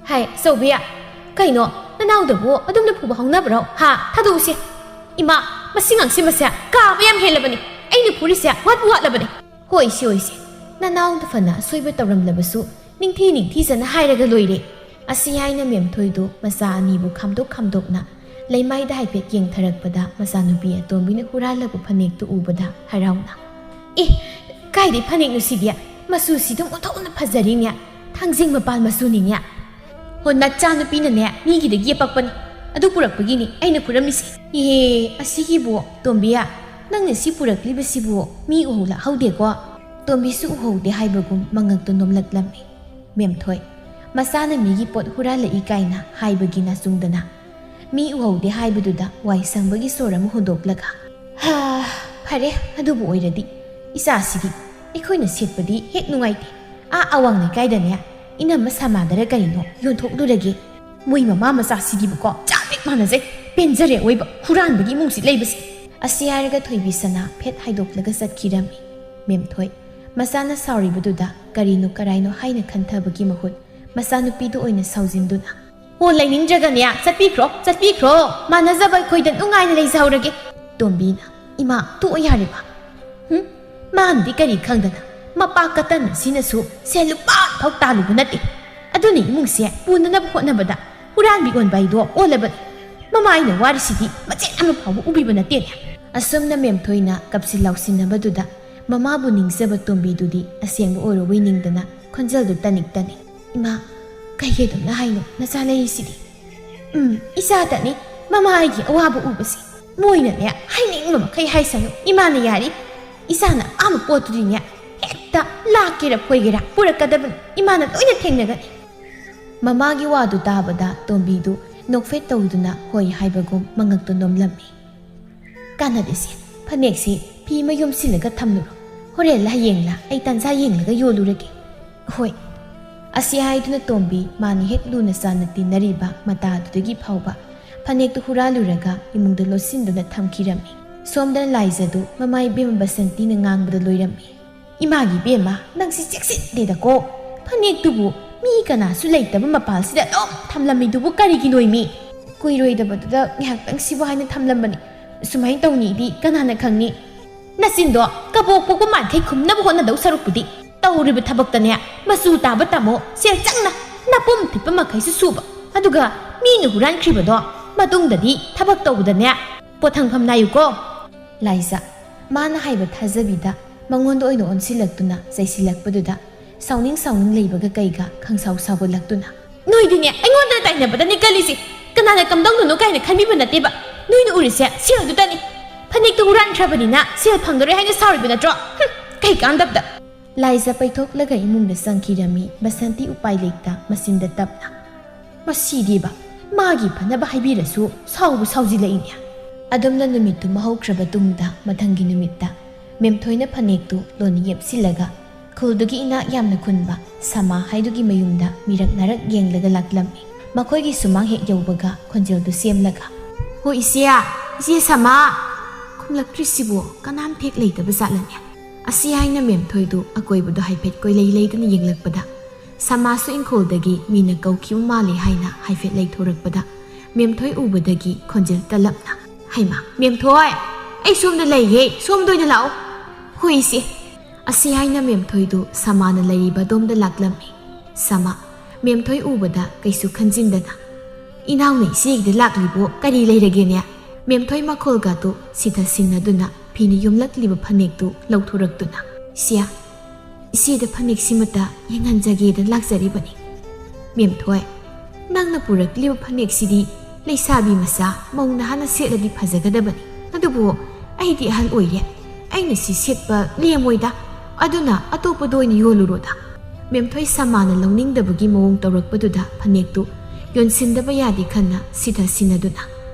"ꯍꯥꯏ, ꯆꯧꯕꯤ, ꯀꯩꯅꯣ? ꯅꯅꯥꯎꯗꯕꯨ ꯑꯗꯨꯝꯅ ꯐꯨꯕ ꯍꯧꯅꯕ꯭ꯔꯣ? ꯍꯥ? ꯊꯥꯗꯣꯛꯎꯁꯦ꯫ ꯏꯃꯥ, ꯃꯁꯤ ꯉꯥꯡꯁꯤꯟꯕꯁꯦ ꯀꯥꯕ ꯌꯥꯝ ꯍꯦꯜꯂꯕꯅꯤ꯫ ꯑꯩꯅ ꯐꯨꯔꯤꯁꯦ ꯋꯥꯠꯄꯨ ꯋꯥꯠꯂꯕꯅꯤ꯫" "ꯍꯣꯏꯁꯦ, ꯍꯣꯏꯁꯦ, ꯅꯅꯥꯎꯅ ꯐꯅ ꯑꯁꯣꯏꯕ ꯇꯧꯔꯝꯂꯕꯁꯨ ꯅꯤꯡꯊꯤ ꯅꯤꯡꯊꯤꯖꯅ ꯍꯥꯏꯔꯒ ꯂꯣꯏꯔꯦ꯫" ꯑꯁꯤ ꯍꯥꯏꯅ ꯃꯦꯝꯊꯣꯏꯗꯨ ꯃꯆꯥ ꯑꯅꯤꯕꯨ ꯈꯥꯝꯗꯣꯛ ꯈꯥꯝꯗꯣꯛꯅ ꯂꯩꯃꯥꯏꯗ ꯍꯥꯏꯐꯦꯠ ꯌꯦꯡꯊꯔꯛꯄꯗ ꯃꯆꯥꯅꯨꯄꯤ ꯑꯇꯣꯝꯕꯤꯅ ꯍꯨꯔꯥꯜꯂꯛꯄ ꯐꯅꯦꯛꯇꯨ ꯎꯕꯗ ꯍꯔꯥꯎꯅ, "ꯑꯦ, ꯀꯥꯏꯗꯩ ꯐꯅꯦꯛꯅꯣ ꯁꯤꯗꯤ? ꯃꯆꯨꯁꯤꯗꯨꯝ ꯑꯣꯟꯊꯣꯛꯅ ꯐꯖꯔꯤꯅꯦ꯫ ꯊꯥꯡꯖꯤꯡ ꯃꯄꯥꯟ ꯃꯆꯨꯅꯤꯅꯦ꯫ ꯍꯣ, ꯅꯆꯥꯅꯨꯄꯤꯅꯅꯦ ꯃꯤꯒꯤꯗꯒꯤ ꯌꯦꯞꯄꯛꯄꯅꯤ꯫ ꯑꯗꯨ ꯄꯨꯔꯛꯄꯒꯤꯅꯤ ꯑꯩꯅ ꯐꯨꯔꯝꯃꯤꯁꯦ꯫" "ꯑꯦ, ꯑꯁꯤꯒꯤꯕꯨ, ꯇꯣꯝꯕꯤ, ꯅꯪꯅ ꯁꯤ ꯄꯨꯔꯛꯂꯤꯕꯁꯤꯕꯨ ꯃꯤ ꯎꯍꯧ ꯂꯥꯛꯍꯧꯗꯦꯀꯣ?" ꯇꯣꯝꯕꯤꯁꯨ ꯎꯍꯧꯗꯦ ꯍꯥꯏꯕꯒꯨꯝ ꯃꯉꯛꯇꯨ ꯅꯣꯝꯂꯛꯂꯝꯃꯤ꯫ ꯃꯦꯝꯊꯣꯏ, ꯃꯆꯥꯅ ꯃꯤꯒꯤ ꯄꯣꯠ ꯍꯨꯔꯥꯜꯂꯛꯏ ꯀꯥꯏꯅ ꯍꯥꯏꯕꯒꯤ ꯅꯥꯆꯨꯡꯗꯅ ꯃꯤ ꯎꯍꯧꯗꯦ ꯍꯥꯏꯕꯗꯨꯗ ꯋꯥꯏ ꯁꯪꯕꯒꯤ ꯁꯣꯔ ꯑꯃ ꯍꯣꯟꯗꯣꯛꯂꯒ, "ꯍꯥ, ꯐꯔꯦ, ꯑꯗꯨꯕꯨ ꯑꯣꯏꯔꯗꯤ ꯏꯆꯥꯁꯤꯗꯤ ꯑꯩꯈꯣꯏꯅ ꯁꯦꯠꯄꯗꯤ ꯍꯦꯛ ꯅꯨꯡꯉꯥꯏꯇꯦ꯫ ꯑꯥ ꯑꯋꯥꯡ ꯂꯩꯀꯥꯏꯗꯅꯦ ꯏꯅꯝꯃ ꯁꯃꯥꯗꯔ ꯀꯔꯤꯅꯣ ꯌꯣꯟꯊꯣꯛꯂꯨꯔꯒꯦ꯫ ꯃꯣꯏ ꯃꯃꯥ ꯃꯆꯥꯁꯤꯗꯤꯕꯀꯣ ꯆꯞ ꯍꯦꯛ ꯃꯥꯟꯅꯖꯩ꯫ ꯄꯦꯟꯖꯔꯦ ꯑꯋꯣꯏꯕ, ꯍꯨꯔꯥꯟꯕꯒꯤ ꯏꯃꯨꯡꯁꯤ ꯂꯩꯕꯁꯦ꯫" ꯑꯁꯤ ꯍꯥꯏꯔꯒ ꯊꯣꯏꯕꯤ ꯁꯅꯥ ꯐꯦꯠ ꯍꯥꯏꯗꯣꯛꯂꯒ ꯆꯠꯈꯤꯔꯝꯃꯤ꯫ ꯃꯦꯝꯊꯣꯏ, ꯃꯆꯥꯅ ꯁꯥꯎꯔꯤꯕꯗꯨꯗ ꯀꯔꯤꯅꯣ ꯀꯔꯥꯏꯅꯣ ꯍꯥꯏꯅ ꯈꯟꯊꯕꯒꯤ ꯃꯍꯨꯠ ꯃꯆꯥꯅꯨꯄꯤꯗꯨ ꯑꯣꯏꯅ ꯁꯥꯎꯖꯤꯟꯗꯨꯅ, "ꯍꯣ, ꯂꯩꯅꯤꯡꯗ꯭ꯔꯒꯅꯦ ꯆꯠꯄꯤꯈ꯭ꯔꯣ, ꯆꯠꯄꯤꯈ꯭ꯔꯣ꯫ ꯃꯥꯟꯅꯖꯕ ꯑꯩꯈꯣꯏꯗ ꯅꯨꯡꯉꯥꯏꯅ ꯂꯩꯖꯍꯧꯔꯒꯦ꯫" ꯇꯣꯝꯕꯤꯅ, "ꯏꯃꯥ, ꯇꯣꯛꯑꯣ ꯌꯥꯔꯦꯕ꯫ ꯍꯨꯝ? ꯃꯥꯅꯗꯤ ꯀꯔꯤ ꯈꯪꯗꯅ? ꯃꯄꯥ ꯀꯇꯟ ꯑꯁꯤꯅꯁꯨ ꯁꯦꯜ ꯂꯨꯄꯥ ꯑꯃꯐꯥꯎ ꯇꯥꯜꯂꯨꯕ ꯅꯠꯇꯦ꯫ ꯑꯗꯨꯅ ꯏꯃꯨꯡꯁꯦ ꯄꯨꯅꯅꯕ ꯍꯣꯠꯅꯕꯗ ꯍꯨꯔꯥꯟꯕꯤ ꯑꯣꯟꯕ ꯍꯥꯏꯗꯣ ꯑꯣꯜꯂꯕꯅꯤ꯫ ꯃꯃꯥ ꯑꯩꯅ ꯋꯥꯔꯤꯁꯤꯗꯤ ꯃꯆꯦꯠ ꯑꯃ ꯐꯥꯎꯕ ꯎꯕꯤꯕ ꯅꯠꯇꯦꯅꯦ꯫" ꯑꯁꯨꯝꯅ ꯃꯦꯝꯊꯣꯏꯅ ꯀꯞꯁꯤꯟ ꯂꯥꯎꯁꯤꯟꯅꯕꯗꯨꯗ ꯃꯃꯥꯕꯨ ꯅꯤꯡꯖꯕ ꯇꯣꯝꯕꯤꯗꯨꯗꯤ ꯑꯁꯦꯡꯕ ꯑꯣꯏꯔꯨꯕꯩ ꯅꯤꯡꯗꯅ ꯈꯣꯟꯖꯦꯜꯗꯨ ꯇꯅꯤꯛ ꯇꯅꯤꯛ, "ꯏꯃꯥ, ꯀꯩꯒꯤ ꯑꯗꯨꯝꯅ ꯍꯥꯏꯅꯣ? ꯅꯆꯥ ꯂꯩꯔꯤꯁꯤꯗꯤ꯫" "ꯎꯝ, ꯏꯆꯥꯇꯅꯤ ꯃꯃꯥ ꯑꯩꯒꯤ ꯑꯋꯥꯕ ꯎꯕꯁꯦ꯫ ꯃꯣꯏꯅꯅꯦ ꯍꯥꯏꯅꯤꯡꯕ ꯃꯈꯩ ꯍꯥꯏꯁꯅꯨ, ꯏꯃꯥꯅ ꯌꯥꯔꯤ꯫ ꯏꯆꯥꯅ ꯑꯄꯥꯝꯕ ꯄꯣꯠꯇꯨꯗꯤꯅꯦ ꯍꯦꯛꯇ ꯂꯥꯛꯀꯦꯔꯥ ꯐꯣꯏꯒꯦꯔꯥ ꯄꯨꯔꯛꯀꯗꯕꯅꯤ꯫ ꯏꯃꯥꯅ ꯂꯣꯏꯅ ꯊꯦꯡꯅꯒꯅꯤ꯫" ꯃꯃꯥꯒꯤ ꯋꯥꯗꯨ ꯇꯥꯕꯗ ꯇꯣꯝꯕꯤꯗꯨ ꯅꯣꯛꯐꯦꯠ ꯇꯧꯗꯨꯅ ꯍꯣꯏ ꯍꯥꯏꯕꯒꯨꯝ ꯃꯉꯛꯇꯨ ꯅꯣꯝꯂꯝꯃꯤ꯫ "ꯀꯥꯟꯅꯗꯦꯁꯦ, ꯐꯅꯦꯛꯁꯤ ꯐꯤ ꯑꯃ ꯌꯣꯝꯁꯤꯜꯂꯒ ꯊꯝꯂꯨꯔꯣ꯫ ꯍꯣꯔꯦꯟꯂ ꯍꯌꯦꯡꯂ ꯑꯩ ꯇꯥꯟꯖꯥ ꯌꯦꯡꯂꯒ ꯌꯣꯜꯂꯨꯔꯒꯦ꯫" "ꯍꯣꯏ꯫" ꯑꯁꯤ ꯍꯥꯏꯗꯨꯅ ꯇꯣꯝꯕꯤ ꯃꯥꯅ ꯍꯦꯛ ꯂꯨꯅ ꯆꯥꯟꯅ ꯇꯤꯟꯅꯔꯤꯕ ꯃꯇꯥꯗꯨꯗꯒꯤ ꯐꯥꯎꯕ ꯐꯅꯦꯛꯇꯨ ꯍꯨꯔꯥꯜꯂꯨꯔꯒ ꯏꯃꯨꯡꯗ ꯂꯣꯠꯁꯤꯟꯗꯨꯅ ꯊꯝꯈꯤꯔꯝꯃꯤ꯫ ꯁꯣꯝꯗ ꯂꯥꯏꯖꯗꯨ ꯃꯃꯥ ꯏꯕꯦꯝꯃ ꯕꯁꯟꯇꯤꯅ ꯉꯥꯡꯕꯗ ꯂꯣꯏꯔꯝꯃꯤ꯫ "ꯏꯃꯥꯒꯤ ꯏꯕꯦꯝꯃ, ꯅꯪꯁꯤ ꯆꯦꯛꯁꯤꯟꯗꯦꯗꯀꯣ꯫ ꯐꯅꯦꯛꯇꯨꯕꯨ ꯃꯤ ꯀꯅꯥꯁꯨ ꯂꯩꯇꯕ ꯃꯄꯥꯜꯁꯤꯗ ꯑꯗꯨꯝ ꯊꯝꯂꯝꯃꯤꯗꯨꯕꯨ ꯀꯔꯤꯒꯤꯅꯣꯏꯃꯤ?" ꯀꯨꯏꯔꯣꯏꯗꯕꯗꯨꯗ ꯉꯥꯏꯍꯥꯛꯇꯪ ꯁꯤꯕꯨ ꯍꯥꯏꯅ ꯊꯝꯂꯝꯕꯅꯤ꯫ ꯁꯨꯃꯥꯏꯅ ꯇꯧꯅꯤꯗꯤ ꯀꯅꯥꯅ ꯈꯪꯅꯤ? ꯅꯆꯤꯟꯗꯣ ꯀꯕꯣꯛ ꯄꯣꯛꯄ ꯃꯥꯟꯈꯩ ꯈꯨꯝꯅꯕ ꯍꯣꯠꯅꯗꯧ ꯁꯔꯨꯛꯄꯨꯗꯤ ꯇꯧꯔꯤꯕ ꯊꯕꯛꯇꯅꯦ ꯃꯆꯨ ꯇꯥꯕ ꯇꯝꯃꯣ, ꯁꯦꯜ ꯆꯪꯅ ꯅꯄꯨꯝ ꯊꯤꯠꯄ ꯃꯈꯩꯁꯨ ꯁꯨꯕ, ꯑꯗꯨꯒ ꯃꯤꯅ ꯍꯨꯔꯥꯟꯈ꯭ꯔꯤꯕꯗꯣ ꯃꯇꯨꯡꯗꯗꯤ ꯊꯕꯛ ꯇꯧꯕꯗꯅꯦ ꯄꯣꯠꯊꯪꯐꯝ ꯅꯥꯏꯌꯨꯀꯣ꯫ ꯂꯥꯏꯖ, ꯃꯥꯅ ꯍꯥꯏꯕ ꯊꯥꯖꯕꯤꯗ ꯃꯉꯣꯟꯗ ꯑꯣꯏꯅ ꯑꯣꯟꯁꯤꯜꯂꯛꯇꯨꯅ ꯆꯩꯁꯤꯜꯂꯛꯄꯗꯨꯗ ꯁꯥꯎꯅꯤꯡ ꯁꯥꯎꯅꯤꯡ ꯂꯩꯕꯒ ꯀꯩꯒ ꯈꯪꯁꯥꯎ ꯁꯥꯎꯒꯠꯂꯛꯇꯨꯅ, "ꯅꯣꯏꯗꯤꯅꯦ ꯑꯩꯉꯣꯟꯗ ꯇꯥꯏꯅꯕꯗꯅꯤ ꯀꯜꯂꯤꯁꯤ꯫ ꯀꯅꯥꯅ ꯀꯝꯗꯧꯗꯣꯏꯅꯣ ꯀꯥꯏꯅ ꯈꯟꯕꯤꯕ ꯅꯠꯇꯦꯕ꯫ ꯅꯣꯏꯅ ꯎꯔꯤꯁꯦ ꯁꯦꯜꯗꯨꯇꯅꯤ꯫ ꯐꯅꯦꯛꯇꯨ ꯍꯨꯔꯥꯟꯈ꯭ꯔꯕꯅꯤꯅ ꯁꯦꯜ ꯐꯪꯗꯔꯣꯏ ꯍꯥꯏꯅ ꯁꯥꯎꯔꯤꯕ ꯅꯠꯇ꯭ꯔꯣ? ꯍꯨꯝ, ꯀꯩ ꯀꯥꯟꯗꯕꯗ!" ꯂꯥꯏꯖ ꯄꯩꯊꯣꯛꯂꯒ ꯏꯃꯨꯡꯗ ꯆꯪꯈꯤꯔꯝꯃꯤ ꯕꯁꯟꯇꯤ ꯎꯄꯥꯏ ꯂꯩꯇ ꯃꯆꯤꯟꯗ ꯇꯞꯅ꯫ ꯃꯁꯤꯗꯤꯕ, ꯃꯥꯒꯤ ꯐꯅꯕ ꯍꯥꯏꯕꯤꯔꯁꯨ ꯁꯥꯎꯕꯨ ꯁꯥꯎꯖꯤꯜꯂꯛꯏꯅꯦ꯫ ꯑꯗꯨꯝꯅ ꯅꯨꯃꯤꯠꯇꯨ ꯃꯍꯧꯈ꯭ꯔꯕ ꯇꯨꯡꯗ ꯃꯊꯪꯒꯤ ꯅꯨꯃꯤꯠꯇ ꯃꯦꯝꯊꯣꯏꯅ ꯐꯅꯦꯛꯇꯨ ꯂꯣꯟꯅ ꯌꯦꯞꯁꯤꯜꯂꯒ ꯈꯨꯜꯗꯨꯒꯤ ꯏꯅꯥꯛ ꯌꯥꯝꯅ ꯈꯨꯟꯕ ꯁꯃꯥ ꯍꯥꯏꯗꯨꯒꯤ ꯃꯌꯨꯝꯗ ꯃꯤꯔꯛ ꯅꯥꯔꯛ ꯌꯦꯡꯂꯒ ꯂꯥꯛꯂꯝꯃꯤ꯫ ꯃꯈꯣꯏꯒꯤ ꯁꯨꯃꯥꯡ ꯍꯦꯛ ꯌꯧꯕꯒ ꯈꯣꯟꯖꯦꯜꯗꯨ ꯁꯦꯝꯂꯒ, "ꯍꯣ ꯏꯆꯦ, ꯏꯆꯦ ꯁꯃꯥ!" ꯈꯨꯝꯂꯛꯇ꯭ꯔꯤꯁꯤꯕꯨ ꯀꯅꯥꯝ ꯍꯦꯛ ꯂꯩꯇꯕ ꯖꯥꯠꯂꯅꯦ? ꯑꯁꯤ ꯍꯥꯏꯅ ꯃꯦꯝꯊꯣꯏꯗꯨ ꯑꯀꯣꯏꯕꯗꯣ ꯍꯥꯏꯐꯦꯠ ꯀꯣꯏꯂꯩ ꯂꯩꯗꯨꯅ ꯌꯦꯡꯂꯛꯄꯗ ꯁꯃꯥꯁꯨ ꯏꯪꯈꯣꯜꯗꯒꯤ ꯃꯤꯅ ꯀꯧꯈꯤꯕ ꯃꯥꯜꯂꯦ ꯍꯥꯏꯅ ꯍꯥꯏꯐꯦꯠ ꯂꯩꯊꯣꯔꯛꯄꯗ ꯃꯦꯝꯊꯣꯏ ꯎꯕꯗꯒꯤ ꯈꯣꯟꯖꯦꯜ ꯇꯜꯂꯞꯅ, "ꯍꯩꯃꯥ, ꯃꯦꯝꯊꯣꯏ, ꯑꯩ ꯁꯣꯝꯗ ꯂꯩꯌꯦ, ꯁꯣꯝꯗ ꯑꯣꯏꯅ ꯂꯥꯛꯑꯣ꯫" "ꯍꯣꯏ ꯏꯆꯦ꯫" ꯑꯁꯤ ꯍꯥꯏꯅ ꯃꯦꯝꯊꯣꯏꯗꯨ ꯁꯃꯥꯅ ꯂꯩꯔꯤꯕ ꯑꯗꯣꯝꯗ ꯂꯥꯛꯂꯝꯃꯤ꯫ ꯁꯃꯥ, ꯃꯦꯝꯊꯣꯏ ꯎꯕꯗ ꯀꯩꯁꯨ ꯈꯟꯖꯤꯟꯗꯅ, "ꯏꯅꯥꯎꯅ ꯏꯆꯦꯒꯤꯗ ꯂꯥꯛꯂꯤꯕꯣ ꯀꯔꯤ ꯂꯩꯔꯒꯦꯅꯦ?" ꯃꯦꯝꯊꯣꯏ ꯃꯈꯣꯜꯒꯗꯨ ꯁꯤꯊ ꯁꯤꯟꯅꯗꯨꯅ ꯐꯤꯅ ꯌꯨꯝꯂꯛꯂꯤꯕ ꯐꯅꯦꯛꯇꯨ ꯂꯧꯊꯣꯔꯛꯇꯨꯅ, "ꯏꯆꯦ, ꯏꯆꯦꯗ ꯐꯅꯦꯛꯁꯤꯃꯇ ꯌꯦꯡꯍꯟꯖꯒꯦꯗ ꯂꯥꯛꯆꯔꯤꯕꯅꯤ꯫" "ꯃꯦꯝꯊꯣꯏ, ꯅꯪꯅ ꯄꯨꯔꯛꯂꯤꯕ ꯐꯅꯦꯛꯁꯤꯗꯤ ꯂꯩꯁꯥꯕꯤ ꯃꯆꯥ ꯃꯧ ꯅꯍꯥꯅ ꯁꯦꯠꯂꯗꯤ ꯐꯖꯒꯗꯕꯅꯤ꯫ ꯑꯗꯨꯕꯨ ꯑꯩꯗꯤ ꯑꯍꯜ ꯑꯣꯏꯔꯦ꯫ ꯑꯩꯅ ꯁꯤ ꯁꯦꯠꯄ ꯂꯦꯝꯃꯣꯏꯗ꯫ ꯑꯗꯨꯅ ꯑꯇꯣꯞꯄꯗ ꯑꯣꯏꯅ ꯌꯣꯜꯂꯨꯔꯣꯗ꯫" ꯃꯦꯝꯊꯣꯏ ꯁꯃꯥꯅ ꯂꯧꯅꯤꯡꯗꯕꯒꯤ ꯃꯑꯣꯡ ꯇꯧꯔꯛꯄꯗꯨꯗ ꯐꯅꯦꯛꯇꯨ ꯌꯣꯟꯁꯤꯟꯗꯕ ꯌꯥꯗꯦ ꯈꯟꯅ ꯁꯤꯊ ꯁꯤꯟꯅꯗꯨꯅ,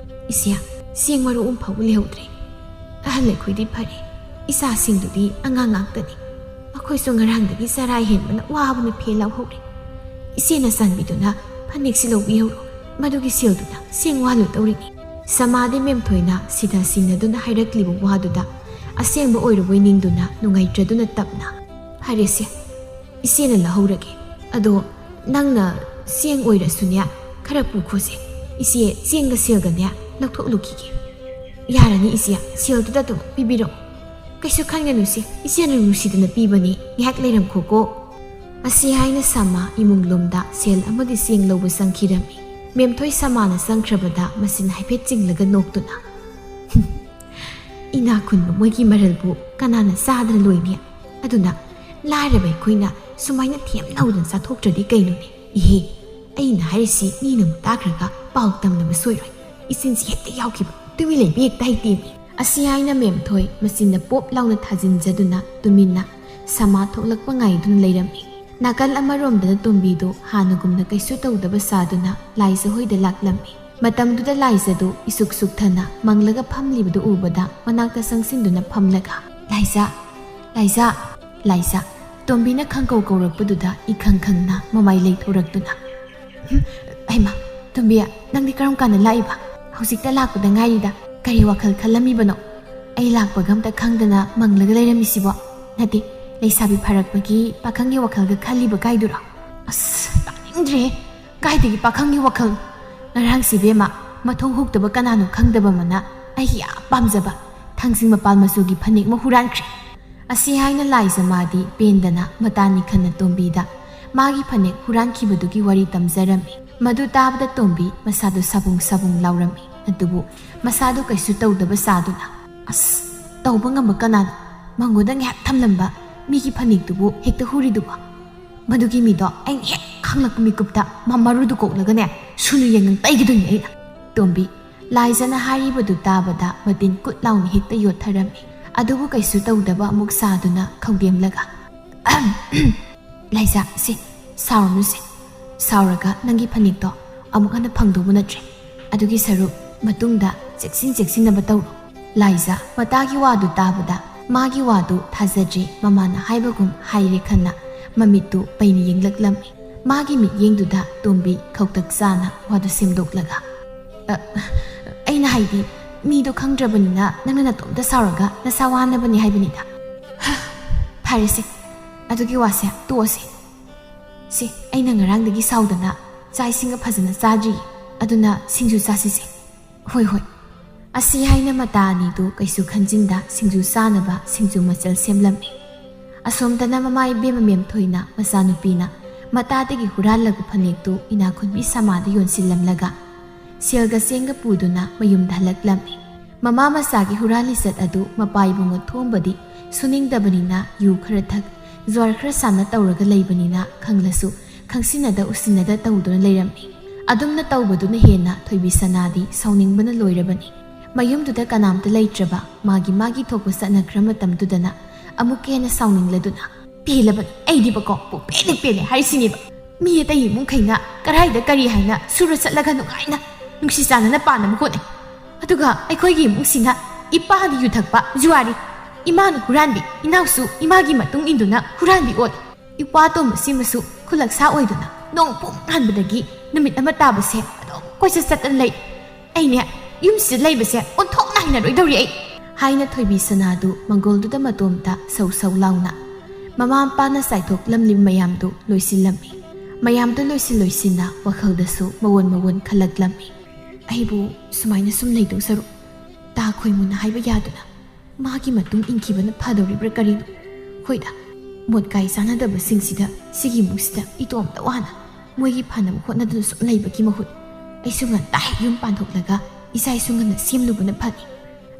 "ꯏꯆꯦ, ꯆꯦꯡ ꯃꯔꯨ ꯑꯃ ꯐꯥꯎꯕ ꯂꯩꯍꯧꯗ꯭ꯔꯦ꯫ ꯑꯍꯜ ꯑꯩꯈꯣꯏꯗꯤ ꯐꯔꯦ, ꯏꯆꯥꯁꯤꯡꯗꯨꯗꯤ ꯑꯉꯥꯡ ꯉꯥꯛꯇꯅꯤ꯫ ꯃꯈꯣꯏꯁꯨ ꯉꯔꯥꯡꯗꯒꯤ ꯆꯔꯥ ꯍꯦꯟꯕꯅ ꯋꯥꯕꯅ ꯐꯦꯜ ꯂꯥꯎꯍꯧꯔꯦ꯫ "ꯏꯆꯦꯅ ꯆꯥꯟꯕꯤꯗꯨꯅ ꯐꯅꯦꯛꯁꯤ ꯂꯧꯕꯤꯍꯧꯔꯣ, ꯃꯗꯨꯒꯤ ꯁꯦꯜꯗꯨꯅ ꯆꯦꯡ ꯋꯥꯜꯂꯨꯗꯧꯔꯤꯅꯤ꯫" ꯁꯃꯥꯗꯤ ꯃꯦꯝꯊꯣꯏꯅ ꯁꯤꯗ ꯁꯤꯡꯅꯗꯨꯅ ꯍꯥꯏꯔꯛꯂꯤꯕ ꯋꯥꯗꯨꯗ ꯑꯁꯦꯡꯕ ꯑꯣꯏꯔꯕꯣꯏ ꯅꯤꯡꯗꯨꯅ ꯅꯨꯡꯉꯥꯏꯇ꯭ꯔꯗꯨꯅ ꯇꯞꯅ, "ꯐꯔꯦꯁꯦ, ꯏꯆꯦꯅ ꯂꯧꯍꯧꯔꯒꯦ꯫ ꯑꯗꯣ ꯅꯪꯅ ꯆꯦꯡ ꯑꯣꯏꯔꯁꯨꯅꯦ, ꯈꯔ ꯄꯨꯈꯣꯁꯦ꯫ ꯏꯆꯦ ꯆꯦꯡꯒ ꯁꯦꯜꯒꯅꯦ ꯂꯧꯊꯣꯛꯂꯨꯈꯤꯒꯦ꯫" "ꯌꯥꯔꯅꯤ ꯏꯆꯦ, ꯁꯦꯜꯗꯨꯗ ꯑꯗꯨꯝ ꯄꯤꯕꯤꯔꯛꯑꯣ꯫ ꯀꯩꯁꯨ ꯈꯟꯒꯅꯨꯁꯦ, ꯏꯆꯦꯅ ꯅꯨꯡꯁꯤꯗꯅ ꯄꯤꯕꯅꯤ, ꯉꯥꯏꯍꯥꯛ ꯂꯩꯔꯝꯈꯣꯀꯣ꯫" ꯑꯁꯤ ꯍꯥꯏꯅ ꯁꯃꯥ ꯏꯃꯨꯡꯂꯣꯝꯗ ꯁꯦꯜ ꯑꯃꯗꯤ ꯆꯦꯡ ꯂꯧꯕ ꯆꯪꯈꯤꯔꯝꯃꯤ꯫ ꯃꯦꯝꯊꯣꯏ ꯁꯃꯥꯅ ꯆꯪꯈ꯭ꯔꯕꯗ ꯃꯆꯤꯟ ꯍꯥꯏꯐꯦꯠ ꯆꯤꯡꯂꯒ ꯅꯣꯛꯇꯨꯅ, "ꯏꯅꯥꯛ ꯈꯨꯟꯕ ꯃꯣꯏꯒꯤ ꯃꯔꯜꯕꯨ ꯀꯅꯥꯅ ꯆꯥꯗꯅ ꯂꯣꯏꯅꯤ? ꯑꯗꯨꯅ ꯂꯥꯏꯔꯕ ꯑꯩꯈꯣꯏꯅ ꯁꯨꯃꯥꯏꯅ ꯊꯦꯝꯅꯧꯗꯅ ꯆꯥꯊꯣꯛꯇ꯭ꯔꯗꯤ ꯀꯩꯅꯣꯅꯦ? ꯏꯍꯦ, ꯑꯩꯅ ꯍꯥꯏꯔꯤꯁꯤ ꯃꯤꯅ ꯑꯃꯨꯛ ꯇꯥꯈ꯭ꯔꯒ ꯄꯥꯎ ꯇꯝꯅꯕ ꯁꯣꯏꯔꯣꯏ꯫ ꯏꯆꯤꯟꯁꯤ ꯍꯦꯛꯇ ꯌꯥꯎꯈꯤꯕ, ꯇꯨꯃꯤꯟ ꯂꯩꯕ ꯍꯦꯛꯇ ꯍꯩꯇꯦꯅꯦ꯫" ꯑꯁꯤ ꯍꯥꯏꯅ ꯃꯦꯝꯊꯣꯏ ꯃꯆꯤꯟꯗ ꯄꯣꯞ ꯂꯥꯎꯅ ꯊꯥꯖꯤꯟꯖꯗꯨꯅ ꯇꯨꯃꯤꯟꯅ ꯁꯃꯥ ꯊꯣꯛꯂꯛꯄ ꯉꯥꯏꯗꯨꯅ ꯂꯩꯔꯝꯃꯤ꯫ ꯅꯥꯀꯜ ꯑꯃꯔꯣꯝꯗꯅ ꯇꯣꯝꯕꯤꯗꯨ ꯍꯥꯟꯅꯒꯨꯝꯅ ꯀꯩꯁꯨ ꯇꯧꯗꯕ ꯁꯥꯗꯨꯅ ꯂꯥꯏꯖ ꯍꯣꯏꯗ ꯂꯥꯛꯂꯝꯃꯤ꯫ ꯃꯇꯝꯗꯨꯗ ꯂꯥꯏꯖꯗꯨ ꯏꯁꯨꯛ ꯁꯨꯛꯊꯅ ꯃꯪꯂꯒ ꯐꯝꯂꯤꯕꯗꯨ ꯎꯕꯗ ꯃꯅꯥꯛꯇ ꯆꯪꯁꯤꯟꯗꯨꯅ ꯐꯝꯂꯒ, "ꯂꯥꯏꯖ, ꯂꯥꯏꯖ, ꯂꯥꯏꯖ!" ꯇꯣꯝꯕꯤꯅ ꯈꯪꯀꯧ ꯀꯧꯔꯛꯄꯗꯨꯗ ꯏꯈꯪ ꯈꯪꯅ ꯃꯃꯥꯏ ꯂꯩꯊꯣꯔꯛꯇꯨꯅ, "ꯍꯨꯝ, ꯍꯩꯃꯥ, ꯇꯣꯝꯕꯤ, ꯅꯪꯗꯤ ꯀꯔꯝ ꯀꯥꯟꯗ ꯂꯥꯛꯏꯕ? ꯍꯧꯖꯤꯛꯇ ꯂꯥꯛꯄꯗ ꯉꯥꯏꯔꯤꯗ꯫ ꯀꯔꯤ ꯋꯥꯈꯜ ꯈꯜꯂꯝꯃꯤꯕꯅꯣ? ꯑꯩ ꯂꯥꯛꯄꯒ ꯑꯝꯇ ꯈꯪꯗꯅ ꯃꯪꯂꯒ ꯂꯩꯔꯝꯃꯤꯁꯤꯕꯣ? ꯅꯠꯇꯦ, ꯂꯩꯁꯥꯕꯤ ꯐꯥꯔꯛꯄꯒꯤ ꯄꯥꯈꯪꯒꯤ ꯋꯥꯈꯜꯒ ꯈꯜꯂꯤꯕ ꯀꯥꯏꯗꯨꯔꯣ?" "ꯑꯁ, ꯇꯥꯅꯤꯡꯗ꯭ꯔꯦꯍꯦ꯫ ꯀꯥꯏꯗꯒꯤ ꯄꯥꯈꯪꯒꯤ ꯋꯥꯈꯜ? ꯉꯔꯥꯡꯁꯤ ꯏꯕꯦꯝꯃ, ꯃꯊꯣꯡ ꯍꯨꯛꯇꯕ ꯀꯅꯥꯅꯣ ꯈꯪꯗꯕ ꯑꯃꯅ ꯑꯩꯒꯤ ꯌꯥꯝ ꯄꯥꯝꯖꯕ ꯊꯥꯡꯖꯤꯡ ꯃꯄꯥꯜ ꯃꯆꯨꯒꯤ ꯐꯅꯦꯛ ꯑꯃ ꯍꯨꯔꯥꯟꯈ꯭ꯔꯦ꯫" ꯑꯁꯤ ꯍꯥꯏꯅ ꯂꯥꯏꯖ ꯃꯥꯗꯤ ꯄꯦꯟꯗꯅ ꯃꯇꯥꯅꯤ ꯈꯟꯅ ꯇꯣꯝꯕꯤꯗ ꯃꯥꯒꯤ ꯐꯅꯦꯛ ꯍꯨꯔꯥꯟꯈꯤꯕꯗꯨꯒꯤ ꯋꯥꯔꯤ ꯇꯝꯖꯔꯝꯃꯤ꯫ ꯃꯗꯨ ꯇꯥꯕꯗ ꯇꯣꯝꯕꯤ ꯃꯁꯥꯗꯨ ꯁꯥꯕꯨꯡ ꯁꯥꯕꯨꯡ ꯂꯥꯎꯔꯝꯃꯤ꯫ ꯑꯗꯨꯕꯨ ꯃꯁꯥꯗꯨ ꯀꯩꯁꯨ ꯇꯧꯗꯕ ꯁꯥꯗꯨꯅ, "ꯑꯁ, ꯇꯧꯕ ꯉꯝꯕ ꯀꯅꯥꯅꯣ? ꯃꯉꯣꯟꯗ ꯉꯥꯏꯍꯥꯛ ꯊꯝꯂꯝꯕ ꯃꯤꯒꯤ ꯐꯅꯦꯛꯇꯨꯕꯨ ꯍꯦꯛꯇ ꯍꯨꯔꯤꯗꯨꯕꯣ? ꯃꯗꯨꯒꯤ ꯃꯤꯗꯣ ꯑꯩꯅ ꯍꯦꯛ ꯈꯪꯂꯛꯄ ꯃꯤꯀꯨꯞꯇ ꯃꯥ ꯃꯔꯨꯗꯨ ꯀꯣꯛꯂꯒꯅꯦ, ꯁꯨꯅꯨ ꯌꯦꯡꯉꯪ ꯇꯩꯒꯗꯣꯏꯅꯤ ꯑꯩꯅ꯫" ꯇꯣꯝꯕꯤ, ꯂꯥꯏꯖꯅ ꯍꯥꯏꯔꯤꯕꯗꯨ ꯇꯥꯕꯗ ꯃꯇꯤꯟ ꯀꯨꯠ ꯂꯥꯎꯅ ꯍꯦꯛꯇ ꯌꯣꯠꯊꯔꯝꯃꯤ꯫ ꯑꯗꯨꯕꯨ ꯀꯩꯁꯨ ꯇꯧꯗꯕ ꯑꯃꯨꯛ ꯁꯥꯗꯨꯅ ꯈꯧꯗꯦꯝꯂꯒ, "ꯂꯥꯏꯖ, ꯁꯦ, ꯁꯥꯎꯔꯅꯨꯁꯦ꯫ ꯁꯥꯎꯔꯒ ꯅꯪꯒꯤ ꯐꯅꯦꯛꯇꯣ ꯑꯃꯨꯛ ꯍꯟꯅ ꯐꯪꯗꯧꯕ ꯅꯠꯇ꯭ꯔꯦ꯫ ꯑꯗꯨꯒꯤ ꯁꯔꯨꯛ ꯃꯇꯨꯡꯗ ꯆꯦꯛꯁꯤꯟ ꯆꯦꯛꯁꯤꯟꯅꯕ ꯇꯧꯔꯣ꯫" ꯂꯥꯏꯖ ꯃꯇꯥꯒꯤ ꯋꯥꯗꯨ ꯇꯥꯕꯗ ꯃꯥꯒꯤ ꯋꯥꯗꯨ ꯊꯥꯖꯗ꯭ꯔꯦ, ꯃꯃꯥꯅ ꯍꯥꯏꯕꯒꯨꯝ ꯍꯥꯏꯔꯦ ꯈꯟꯅ ꯃꯃꯤꯠꯇꯨ ꯄꯩꯅ ꯌꯦꯡꯂꯛꯂꯝꯃꯤ꯫ ꯃꯥꯒꯤ ꯃꯤꯠꯌꯦꯡꯗꯨꯗ ꯇꯣꯝꯕꯤ ꯈꯧꯇꯛ ꯆꯥꯅ ꯋꯥꯗꯨ ꯁꯦꯝꯗꯣꯛꯂꯒ, "ꯑ, ꯑꯩꯅ ꯍꯥꯏꯗꯤ, ꯃꯤꯗꯣ ꯈꯪꯗ꯭ꯔꯕꯅꯤꯅ ꯅꯪꯅ ꯅꯇꯣꯝꯇ ꯁꯥꯎꯔꯒ ꯅꯁꯥ ꯋꯥꯅꯕꯅꯤ ꯍꯥꯏꯕꯅꯤꯗ꯫" "ꯍ, ꯐꯔꯦꯁꯦ, ꯑꯗꯨꯒꯤ ꯋꯥꯁꯦ ꯇꯣꯛꯑꯁꯦ꯫ ꯁꯤ, ꯑꯩꯅ ꯉꯔꯥꯡꯗꯒꯤ ꯁꯥꯎꯗꯅ ꯆꯥꯛ ꯏꯁꯤꯡꯒ ꯐꯖꯅ ꯆꯥꯗ꯭ꯔꯤ, ꯑꯗꯨꯅ ꯁꯤꯡꯖꯨ ꯆꯥꯁꯤꯁꯦ꯫" "ꯍꯣꯏ, ꯍꯣꯏ꯫" ꯑꯁꯤ ꯍꯥꯏꯅ ꯃꯇꯥ ꯑꯅꯤꯗꯨ ꯀꯩꯁꯨ ꯈꯟꯖꯤꯟꯗ ꯁꯤꯡꯖꯨ ꯆꯥꯅꯕ ꯁꯤꯡꯖꯨ ꯃꯆꯜ ꯁꯦꯝꯂꯝꯃꯤ꯫ ꯑꯁꯣꯝꯗꯅ ꯃꯃꯥ ꯏꯕꯦꯝꯃ ꯃꯦꯝꯊꯣꯏꯅ ꯃꯆꯥꯅꯨꯄꯤꯅ ꯃꯇꯥꯗꯒꯤ ꯍꯨꯔꯥꯜꯂꯕ ꯐꯅꯦꯛꯇꯨ ꯏꯅꯥꯈꯨꯟꯕꯤ ꯁꯃꯥꯗ ꯌꯣꯟꯁꯤꯜꯂꯝꯂꯒ ꯁꯦꯜꯒ ꯆꯦꯡꯒ ꯄꯨꯗꯨꯅ ꯃꯌꯨꯝꯗ ꯍꯜꯂꯛꯂꯝꯃꯤ꯫ ꯃꯃꯥ ꯃꯆꯥꯒꯤ ꯍꯨꯔꯥꯟ ꯂꯤꯆꯠ ꯑꯗꯨ ꯃꯄꯥ ꯏꯕꯨꯡꯉꯣ ꯊꯣꯝꯕꯗꯤ ꯁꯨꯅꯤꯡꯗꯕꯅꯤꯅ ꯌꯨ ꯈꯔ ꯊꯛ, ꯖ꯭ꯋꯥꯔ ꯈꯔ ꯁꯥꯟꯅ ꯇꯧꯔꯒ ꯂꯩꯕꯅꯤꯅ ꯈꯪꯂꯁꯨ ꯈꯪꯁꯤꯟꯅꯗ ꯎꯁꯤꯟꯅꯗ ꯇꯧꯗꯨꯅ ꯂꯩꯔꯝꯃꯤ꯫ ꯑꯗꯨꯝꯅ ꯇꯧꯕꯗꯨꯅ ꯍꯦꯟꯅ ꯊꯣꯏꯕꯤ ꯁꯅꯥꯗꯤ ꯁꯥꯎꯅꯤꯡꯕꯅ ꯂꯣꯏꯔꯕꯅꯤ꯫ ꯃꯌꯨꯝꯗꯨꯗ ꯀꯅꯥꯝꯇ ꯂꯩꯇ꯭ꯔꯕ, ꯃꯥꯒꯤ ꯃꯥꯒꯤ ꯊꯣꯛꯄ ꯆꯠꯅꯈ꯭ꯔ ꯃꯇꯝꯗꯨꯗꯅ ꯑꯃꯨꯛꯀ ꯍꯦꯟꯅ ꯁꯥꯎꯅꯤꯡꯂꯗꯨꯅ, "ꯄꯦꯜꯂꯕꯅꯤ, ꯑꯩꯗꯤꯕꯀꯣ ꯄꯨꯡꯄꯦꯟꯗ ꯄꯦꯜꯂꯦ ꯍꯥꯏꯔꯤꯁꯤꯅꯦꯕ꯫ ꯃꯤ ꯑꯇꯩ ꯏꯃꯨꯡꯈꯩꯅ ꯀꯔꯥꯏꯗ ꯀꯔꯤ ꯍꯥꯏꯅ ꯁꯨꯔ ꯆꯠꯂꯒ ꯅꯨꯡꯉꯥꯏꯅ ꯅꯨꯡꯁꯤ ꯆꯥꯟꯅꯅ ꯄꯥꯟꯅꯕ ꯍꯣꯠꯅꯩ, ꯑꯗꯨꯒ ꯑꯩꯈꯣꯏꯒꯤ ꯏꯃꯨꯡꯁꯤꯅ ꯏꯄꯥꯅ ꯌꯨ ꯊꯛꯄ ꯖꯨꯋꯥꯔꯤ, ꯏꯃꯥꯅ ꯍꯨꯔꯥꯟꯕꯤ, ꯏꯅꯥꯎꯁꯨ ꯏꯃꯥꯒꯤ ꯃꯇꯨꯡ ꯏꯟꯗꯨꯅ ꯍꯨꯔꯥꯟꯕꯤ ꯑꯣꯜꯂꯤ꯫ ꯏꯄꯥ ꯑꯇꯣꯝꯕꯁꯤꯃꯁꯨ ꯈꯨꯂꯛꯁꯥ ꯑꯣꯏꯗꯨꯅ ꯅꯣꯡ ꯄꯨꯡ ꯉꯥꯟꯕꯗꯒꯤ ꯅꯨꯃꯤꯠ ꯑꯃ ꯇꯥꯕꯁꯦ ꯑꯗꯨꯝ ꯀꯣꯏꯆꯠ ꯆꯠꯇꯅ ꯂꯩ꯫ ꯑꯩꯅꯦ, ꯌꯨꯝꯁꯤꯗ ꯂꯩꯕꯁꯦ ꯑꯣꯟꯊꯣꯛꯅ ꯍꯩꯅꯔꯣꯏꯗꯧꯔꯤ ꯑꯩ꯫" ꯍꯥꯏꯅ ꯊꯣꯏꯕꯤ ꯁꯅꯥꯗꯨ ꯃꯪꯒꯣꯜꯗꯨꯗ ꯃꯇꯣꯝꯇ ꯁꯧ ꯁꯧ ꯂꯥꯎꯅ ꯃꯃꯥ ꯃꯄꯥꯅ ꯆꯥꯏꯊꯣꯛꯂꯝꯂꯤꯕ ꯃꯌꯥꯝꯗꯨ ꯂꯣꯏꯁꯤꯜꯂꯝꯃꯤ꯫ ꯃꯌꯥꯝꯗꯨ ꯂꯣꯏꯁꯤꯟ ꯂꯣꯏꯁꯤꯟꯅ ꯋꯥꯈꯜꯗꯁꯨ ꯃꯋꯣꯟ ꯃꯋꯣꯟ ꯈꯜꯂꯛꯂꯝꯃꯤ꯫ "ꯑꯩꯕꯨ ꯁꯨꯃꯥꯏꯅ ꯁꯨꯝ ꯂꯩꯗꯧ ꯁꯔꯨꯛ, ꯇꯥ ꯈꯣꯏꯃꯨꯅ ꯍꯥꯏꯕ ꯌꯥꯗꯨꯅ ꯃꯥꯒꯤ ꯃꯇꯨꯡ ꯏꯟꯈꯤꯕꯅ ꯐꯗꯧꯔꯤꯕ꯭ꯔꯥ ꯀꯔꯤꯅꯣ? ꯍꯣꯏꯗ, ꯃꯣꯠ ꯀꯥꯏ ꯆꯥꯟꯅꯗꯕꯁꯤꯡꯁꯤꯗ, ꯁꯤꯒꯤ ꯏꯃꯨꯡꯁꯤꯗ ꯏꯇꯣꯝꯇ ꯋꯥꯅ ꯃꯣꯏꯒꯤ ꯐꯅꯕ ꯍꯣꯠꯅꯗꯨꯅ ꯁꯨꯝ ꯂꯩꯕꯒꯤ ꯃꯍꯨꯠ, ꯑꯩꯁꯨ ꯉꯟꯇꯥ ꯍꯦꯛ ꯌꯨꯝ ꯄꯥꯟꯊꯣꯛꯂꯒ ꯏꯆꯥ ꯏꯁꯨ ꯉꯟꯅ ꯁꯦꯝꯂꯨꯕꯅ ꯐꯅꯤ꯫"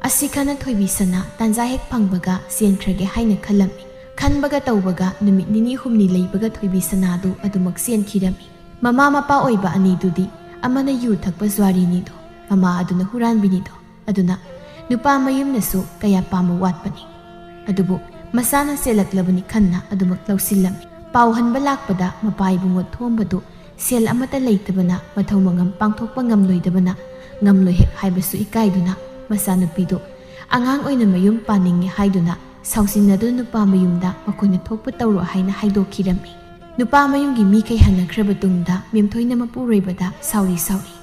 ꯑꯁꯤ ꯈꯟꯅ ꯊꯣꯏꯕꯤ ꯁꯅꯥ ꯇꯥꯟꯖꯥ ꯍꯦꯛ ꯐꯪꯕꯒ ꯆꯦꯟꯈ꯭ꯔꯒꯦ ꯍꯥꯏꯅ ꯈꯜꯂꯝꯃꯤ꯫ ꯈꯟꯕꯒ ꯇꯧꯕꯒ ꯅꯨꯃꯤꯠ ꯅꯤꯅꯤ ꯍꯨꯝꯅꯤ ꯂꯩꯕꯒ ꯊꯣꯏꯕꯤ ꯁꯅꯥꯗꯨ ꯑꯗꯨꯃꯛ ꯆꯦꯟꯈꯤꯔꯝꯃꯤ꯫ ꯃꯃꯥ ꯃꯄꯥ ꯑꯣꯏꯕ ꯑꯅꯤꯗꯨꯗꯤ ꯑꯃꯅ ꯌꯨ ꯊꯛꯄ ꯖꯨꯋꯥꯔꯤꯅꯤꯗꯣ, ꯃꯃꯥ ꯑꯗꯨꯅ ꯍꯨꯔꯥꯟꯕꯤꯅꯤꯗꯣ, ꯑꯗꯨꯅ ꯅꯨꯄꯥ ꯃꯌꯨꯝꯅꯁꯨ ꯀꯌꯥ ꯄꯥꯝꯕ ꯋꯥꯠꯄꯅꯤ꯫ ꯑꯗꯨꯕꯨ ꯃꯆꯥꯅ ꯆꯦꯜꯂꯛꯂꯕꯅꯤ ꯈꯟꯅ ꯑꯗꯨꯃꯛ ꯂꯧꯁꯤꯜꯂꯝꯃꯤ꯫ ꯄꯥꯎ ꯍꯟꯕ ꯂꯥꯛꯄꯗ ꯃꯄꯥ ꯏꯕꯨꯡꯉꯣ ꯊꯣꯝꯕꯗꯨ ꯁꯦꯜ ꯑꯃꯠꯇ ꯂꯩꯇꯕꯅ, ꯃꯊꯧ ꯃꯉꯝ ꯄꯥꯡꯊꯣꯛꯄ ꯉꯝꯂꯣꯏꯗꯕꯅ, ꯉꯝꯂꯣꯏ ꯍꯦꯛ ꯍꯥꯏꯕꯁꯨ ꯏꯀꯥꯏꯗꯨꯅ, ꯃꯆꯥꯅꯨꯄꯤꯗꯨ ꯑꯉꯥꯡ ꯑꯣꯏꯅ ꯃꯌꯨꯝ ꯄꯥꯅꯤꯡꯉꯤ ꯍꯥꯏꯗꯨꯅ ꯁꯥꯎꯁꯤꯟꯅꯗꯨꯅ ꯅꯨꯄꯥ ꯃꯌꯨꯝꯗ ꯃꯈꯣꯏꯅ ꯊꯣꯛꯄ ꯇꯧꯔꯣ ꯍꯥꯏꯅ ꯍꯥꯏꯗꯣꯛꯈꯤꯔꯝꯃꯤ꯫ ꯅꯨꯄꯥ ꯃꯌꯨꯝꯒꯤ ꯃꯤꯈꯩ ꯍꯟꯅꯈ꯭ꯔꯕ ꯇꯨꯡꯗ ꯃꯦꯝꯊꯣꯏꯅ ꯃꯄꯨꯔꯣꯏꯕꯗ ꯁꯥꯎꯔꯤ ꯁꯥꯎꯔꯤ,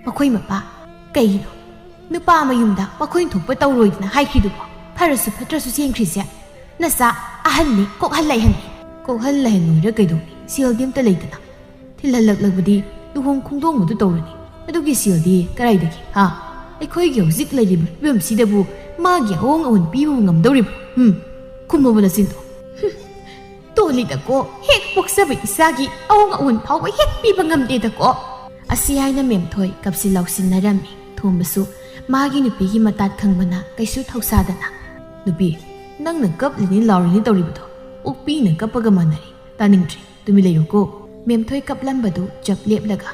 "ꯃꯈꯣꯏ ꯃꯄꯥ, ꯀꯩꯒꯤꯅꯣ ꯅꯨꯄꯥ ꯃꯌꯨꯝꯗ ꯃꯈꯣꯏ ꯊꯣꯛꯄ ꯇꯧꯔꯣꯏꯗꯅ ꯍꯥꯏꯈ꯭ꯔꯤꯗꯨꯕꯣ? ꯐꯔꯁꯨ ꯐꯠꯇ꯭ꯔꯁꯨ ꯆꯦꯟꯈ꯭ꯔꯤꯁꯦ꯫ ꯅꯆꯥ ꯑꯍꯟꯅꯤ, ꯀꯣꯛꯍꯜ ꯂꯩꯍꯟꯅꯤ꯫ ꯀꯣꯛꯍꯜ ꯂꯩꯍꯟꯅꯣꯏꯔ ꯀꯩꯗꯧꯅꯤ? ꯁꯦꯜꯗꯤ ꯑꯝꯇ ꯂꯩꯇꯅ꯫ ꯊꯤꯜꯍꯜꯂꯛꯂꯕꯗꯤ ꯂꯨꯍꯣꯡ ꯈꯣꯡꯗꯣꯡꯕꯗꯨ ꯇꯧꯔꯅꯤ꯫ ꯑꯗꯨꯒꯤ ꯁꯦꯜꯗꯤ ꯀꯗꯥꯏꯗꯒꯤ? ꯍꯥ? ꯑꯩꯈꯣꯏꯒꯤ ꯍꯧꯖꯤꯛ ꯂꯩꯔꯤꯕ ꯐꯤꯕꯝꯁꯤꯗꯕꯨ ꯃꯥꯒꯤ ꯑꯑꯣꯡ ꯑꯑꯣꯟ ꯄꯤꯕꯕꯨ ꯉꯝꯗꯧꯔꯤꯕ꯭ꯔꯣ? ꯍꯨꯝ, ꯈꯨꯝꯃꯨꯕ ꯅꯆꯤꯟꯗꯣ꯫ ꯍꯨꯝ, ꯇꯣꯜꯂꯤꯗꯀꯣ, ꯍꯦꯛ ꯄꯣꯛꯆꯕ ꯏꯆꯥꯒꯤ ꯑꯑꯣꯡ ꯑꯑꯣꯟ ꯐꯥꯎꯕ ꯍꯦꯛ ꯄꯤꯕ ꯉꯝꯗꯦꯗꯀꯣ꯫ ꯑꯁꯤ ꯍꯥꯏꯅ ꯃꯦꯝꯊꯣꯏ ꯀꯞꯁꯤ ꯂꯥꯎꯁꯤꯟꯅꯔꯝꯃꯤ꯫ ꯊꯣꯝꯕꯁꯨ ꯃꯥꯒꯤ ꯅꯨꯄꯤꯒꯤ ꯃꯇꯥꯠ ꯈꯪꯕꯅ ꯀꯩꯁꯨ ꯊꯧꯁꯥꯗꯅ, "ꯅꯨꯄꯤ, ꯅꯪꯅ ꯀꯞꯂꯤꯅꯤ ꯂꯥꯎꯔꯤꯅꯤ ꯇꯧꯔꯤꯕꯗꯣ ꯑꯣꯛꯄꯤꯅ ꯀꯞꯄꯒ ꯃꯥꯟꯅꯔꯤ꯫ ꯇꯥꯅꯤꯡꯗ꯭ꯔꯦ꯫ ꯇꯨꯃꯤꯟ ꯂꯩꯔꯨꯀꯣ꯫" ꯃꯦꯝꯊꯣꯏ ꯀꯞꯂꯝꯕꯗꯨ ꯆꯞ ꯂꯦꯞꯂꯒ,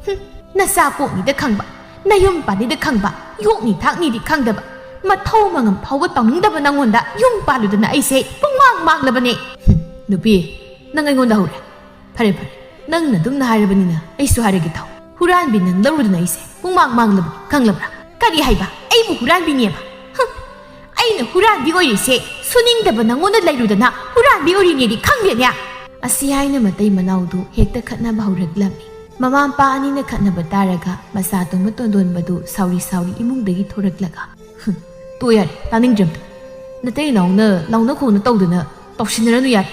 "ꯍꯨꯝ, ꯅꯆꯥ ꯄꯣꯛꯅꯤꯗ ꯈꯪꯕ, ꯅꯌꯨꯝ ꯄꯥꯟꯅꯤꯗ ꯈꯪꯕ, ꯌꯣꯛꯅꯤ ꯊꯥꯛꯅꯤꯗꯤ ꯈꯪꯗꯕ, ꯃꯊꯧ ꯃꯉꯝ ꯐꯥꯎꯕ ꯇꯧꯅꯤꯡꯗꯕ ꯅꯪꯉꯣꯟꯗ ꯌꯨꯝ ꯄꯥꯜꯂꯨꯗꯅ ꯑꯩꯁꯦ ꯄꯨꯡꯃꯥꯡ ꯃꯥꯡꯂꯕꯅꯦ꯫" "ꯍꯨꯝ, ꯅꯨꯄꯤ, ꯅꯪ ꯑꯩꯉꯣꯟꯗ ꯍꯧꯔꯦ꯫ ꯐꯔꯦ, ꯐꯔꯦ, ꯅꯪꯅ ꯑꯗꯨꯝꯅ ꯍꯥꯏꯔꯕꯅꯤꯅ ꯑꯩꯁꯨ ꯍꯥꯏꯔꯒꯦ ꯇꯥꯎ꯫ ꯍꯨꯔꯥꯟꯕꯤ ꯅꯪ ꯂꯧꯔꯨꯗꯅ ꯑꯩꯁꯦ ꯄꯨꯡꯃꯥꯡ ꯃꯥꯡꯂꯕꯅꯤ, ꯈꯪꯂꯕ꯭ꯔꯥ?" "ꯀꯔꯤ ꯍꯥꯏꯕ? ꯑꯩꯕꯨ ꯍꯨꯔꯥꯟꯕꯤꯅꯦꯕ? ꯍꯨꯝ, ꯑꯩꯅ ꯍꯨꯔꯥꯟꯕꯤ ꯑꯣꯏꯔꯤꯁꯦ ꯁꯨꯅꯤꯡꯗꯕ ꯅꯪꯉꯣꯟꯗ ꯂꯩꯔꯨꯗꯅ ꯍꯨꯔꯥꯟꯕꯤ ꯑꯣꯏꯔꯤꯅꯦꯗꯤ ꯈꯪꯗꯦꯅꯦ?" ꯑꯁꯤ ꯍꯥꯏꯅ ꯃꯇꯩ ꯃꯅꯥꯎꯗꯨ ꯍꯦꯛꯇ ꯈꯠꯅꯕ ꯍꯧꯔꯛꯂꯝꯃꯤ꯫ ꯃꯃꯥ ꯃꯄꯥ ꯑꯅꯤꯅ ꯈꯠꯅꯕ ꯇꯥꯔꯒ ꯃꯆꯥ ꯇꯣꯝꯕ ꯇꯣꯟꯗꯣꯟꯕꯗꯨ ꯁꯥꯎꯔꯤ ꯁꯥꯎꯔꯤ ꯏꯃꯨꯡꯗꯒꯤ ꯊꯣꯔꯛꯂꯒ, "ꯍꯨꯝ, ꯇꯣ ꯌꯥꯔꯦ, ꯇꯥꯅꯤꯡꯗ꯭ꯔꯦ ꯑꯝꯇ꯫ ꯅꯇꯩ ꯅꯥꯎꯅ ꯂꯥꯎꯅ ꯈꯣꯡꯅ ꯇꯧꯗꯅ ꯇꯧꯁꯤꯟꯅꯔꯅꯨ ꯌꯥꯔꯦ꯫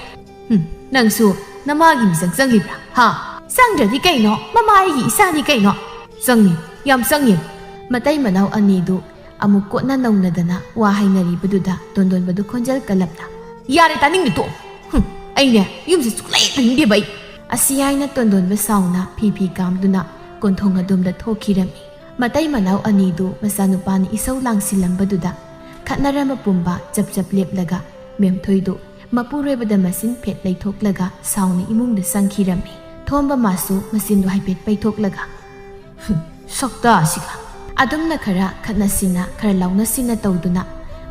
ꯍꯨꯝ, ꯅꯪꯁꯨ ꯅꯃꯥꯒꯤ ꯃꯤꯆꯪ ꯆꯪꯂꯤꯕ꯭ꯔꯥ? ꯍꯥ? ꯆꯪꯗ꯭ꯔꯗꯤ ꯀꯩꯅꯣ? ꯃꯃꯥ ꯑꯩꯒꯤ ꯏꯆꯥꯅꯤ ꯀꯩꯅꯣ?" "ꯆꯪꯉꯤ, ꯌꯥꯝ ꯆꯪꯉꯤ꯫" ꯃꯇꯩ ꯃꯅꯥꯎ ꯑꯅꯤꯗꯨ ꯑꯃꯨꯛ ꯀꯣꯟꯅ ꯅꯧꯅꯗꯅ ꯋꯥ ꯍꯥꯏꯅꯔꯤꯕꯗꯨꯗ ꯇꯣꯟꯗꯣꯟꯕꯗꯨ ꯈꯣꯟꯖꯦꯜ ꯀꯜꯂꯞꯅ, "ꯌꯥꯔꯦ, ꯇꯥꯅꯤꯡꯗꯦ, ꯇꯣꯛꯑꯣ꯫ ꯍꯨꯝ, ꯑꯩꯅꯦ ꯌꯨꯝꯁꯦ ꯁꯨꯛꯂꯩ ꯂꯩꯅꯤꯡꯗꯦꯕ ꯑꯩ꯫" ꯑꯁꯤ ꯍꯥꯏꯅ ꯇꯣꯟꯗꯣꯟꯕ ꯁꯥꯎꯅ ꯐꯤ ꯐꯤ ꯀꯥꯝꯗꯨꯅ ꯀꯣꯟꯊꯣꯡ ꯑꯗꯣꯝꯗ ꯊꯣꯛꯈꯤꯔꯝꯃꯤ꯫ ꯃꯇꯩ ꯃꯅꯥꯎ ꯑꯅꯤꯗꯨ ꯃꯆꯥꯅꯨꯄꯥꯅ ꯏꯁꯧ ꯂꯥꯡꯁꯤꯜꯂꯝꯕꯗꯨꯗ ꯈꯠꯅꯔꯝꯕ ꯄꯨꯝꯕ ꯆꯞ ꯆꯞ ꯂꯦꯞꯂꯒ ꯃꯦꯝꯊꯣꯏꯗꯨ ꯃꯄꯨꯔꯣꯏꯕꯗ ꯃꯆꯤꯟ ꯐꯦꯠ ꯂꯩꯊꯣꯛꯂꯒ ꯁꯥꯎꯅ ꯏꯃꯨꯡꯗ ꯆꯪꯈꯤꯔꯝꯃꯤ꯫ ꯊꯣꯝꯕ ꯃꯥꯁꯨ ꯃꯆꯤꯟꯗꯨ ꯍꯥꯏꯐꯦꯠ ꯄꯩꯊꯣꯛꯂꯒ, "ꯍꯨꯝ, ꯁꯛꯇꯥꯁꯤꯒ!" ꯑꯗꯨꯝꯅ ꯈꯔ ꯈꯠꯅ ꯁꯤꯟꯅ, ꯈꯔ ꯂꯥꯎꯅ ꯁꯤꯟꯅ ꯇꯧꯗꯨꯅ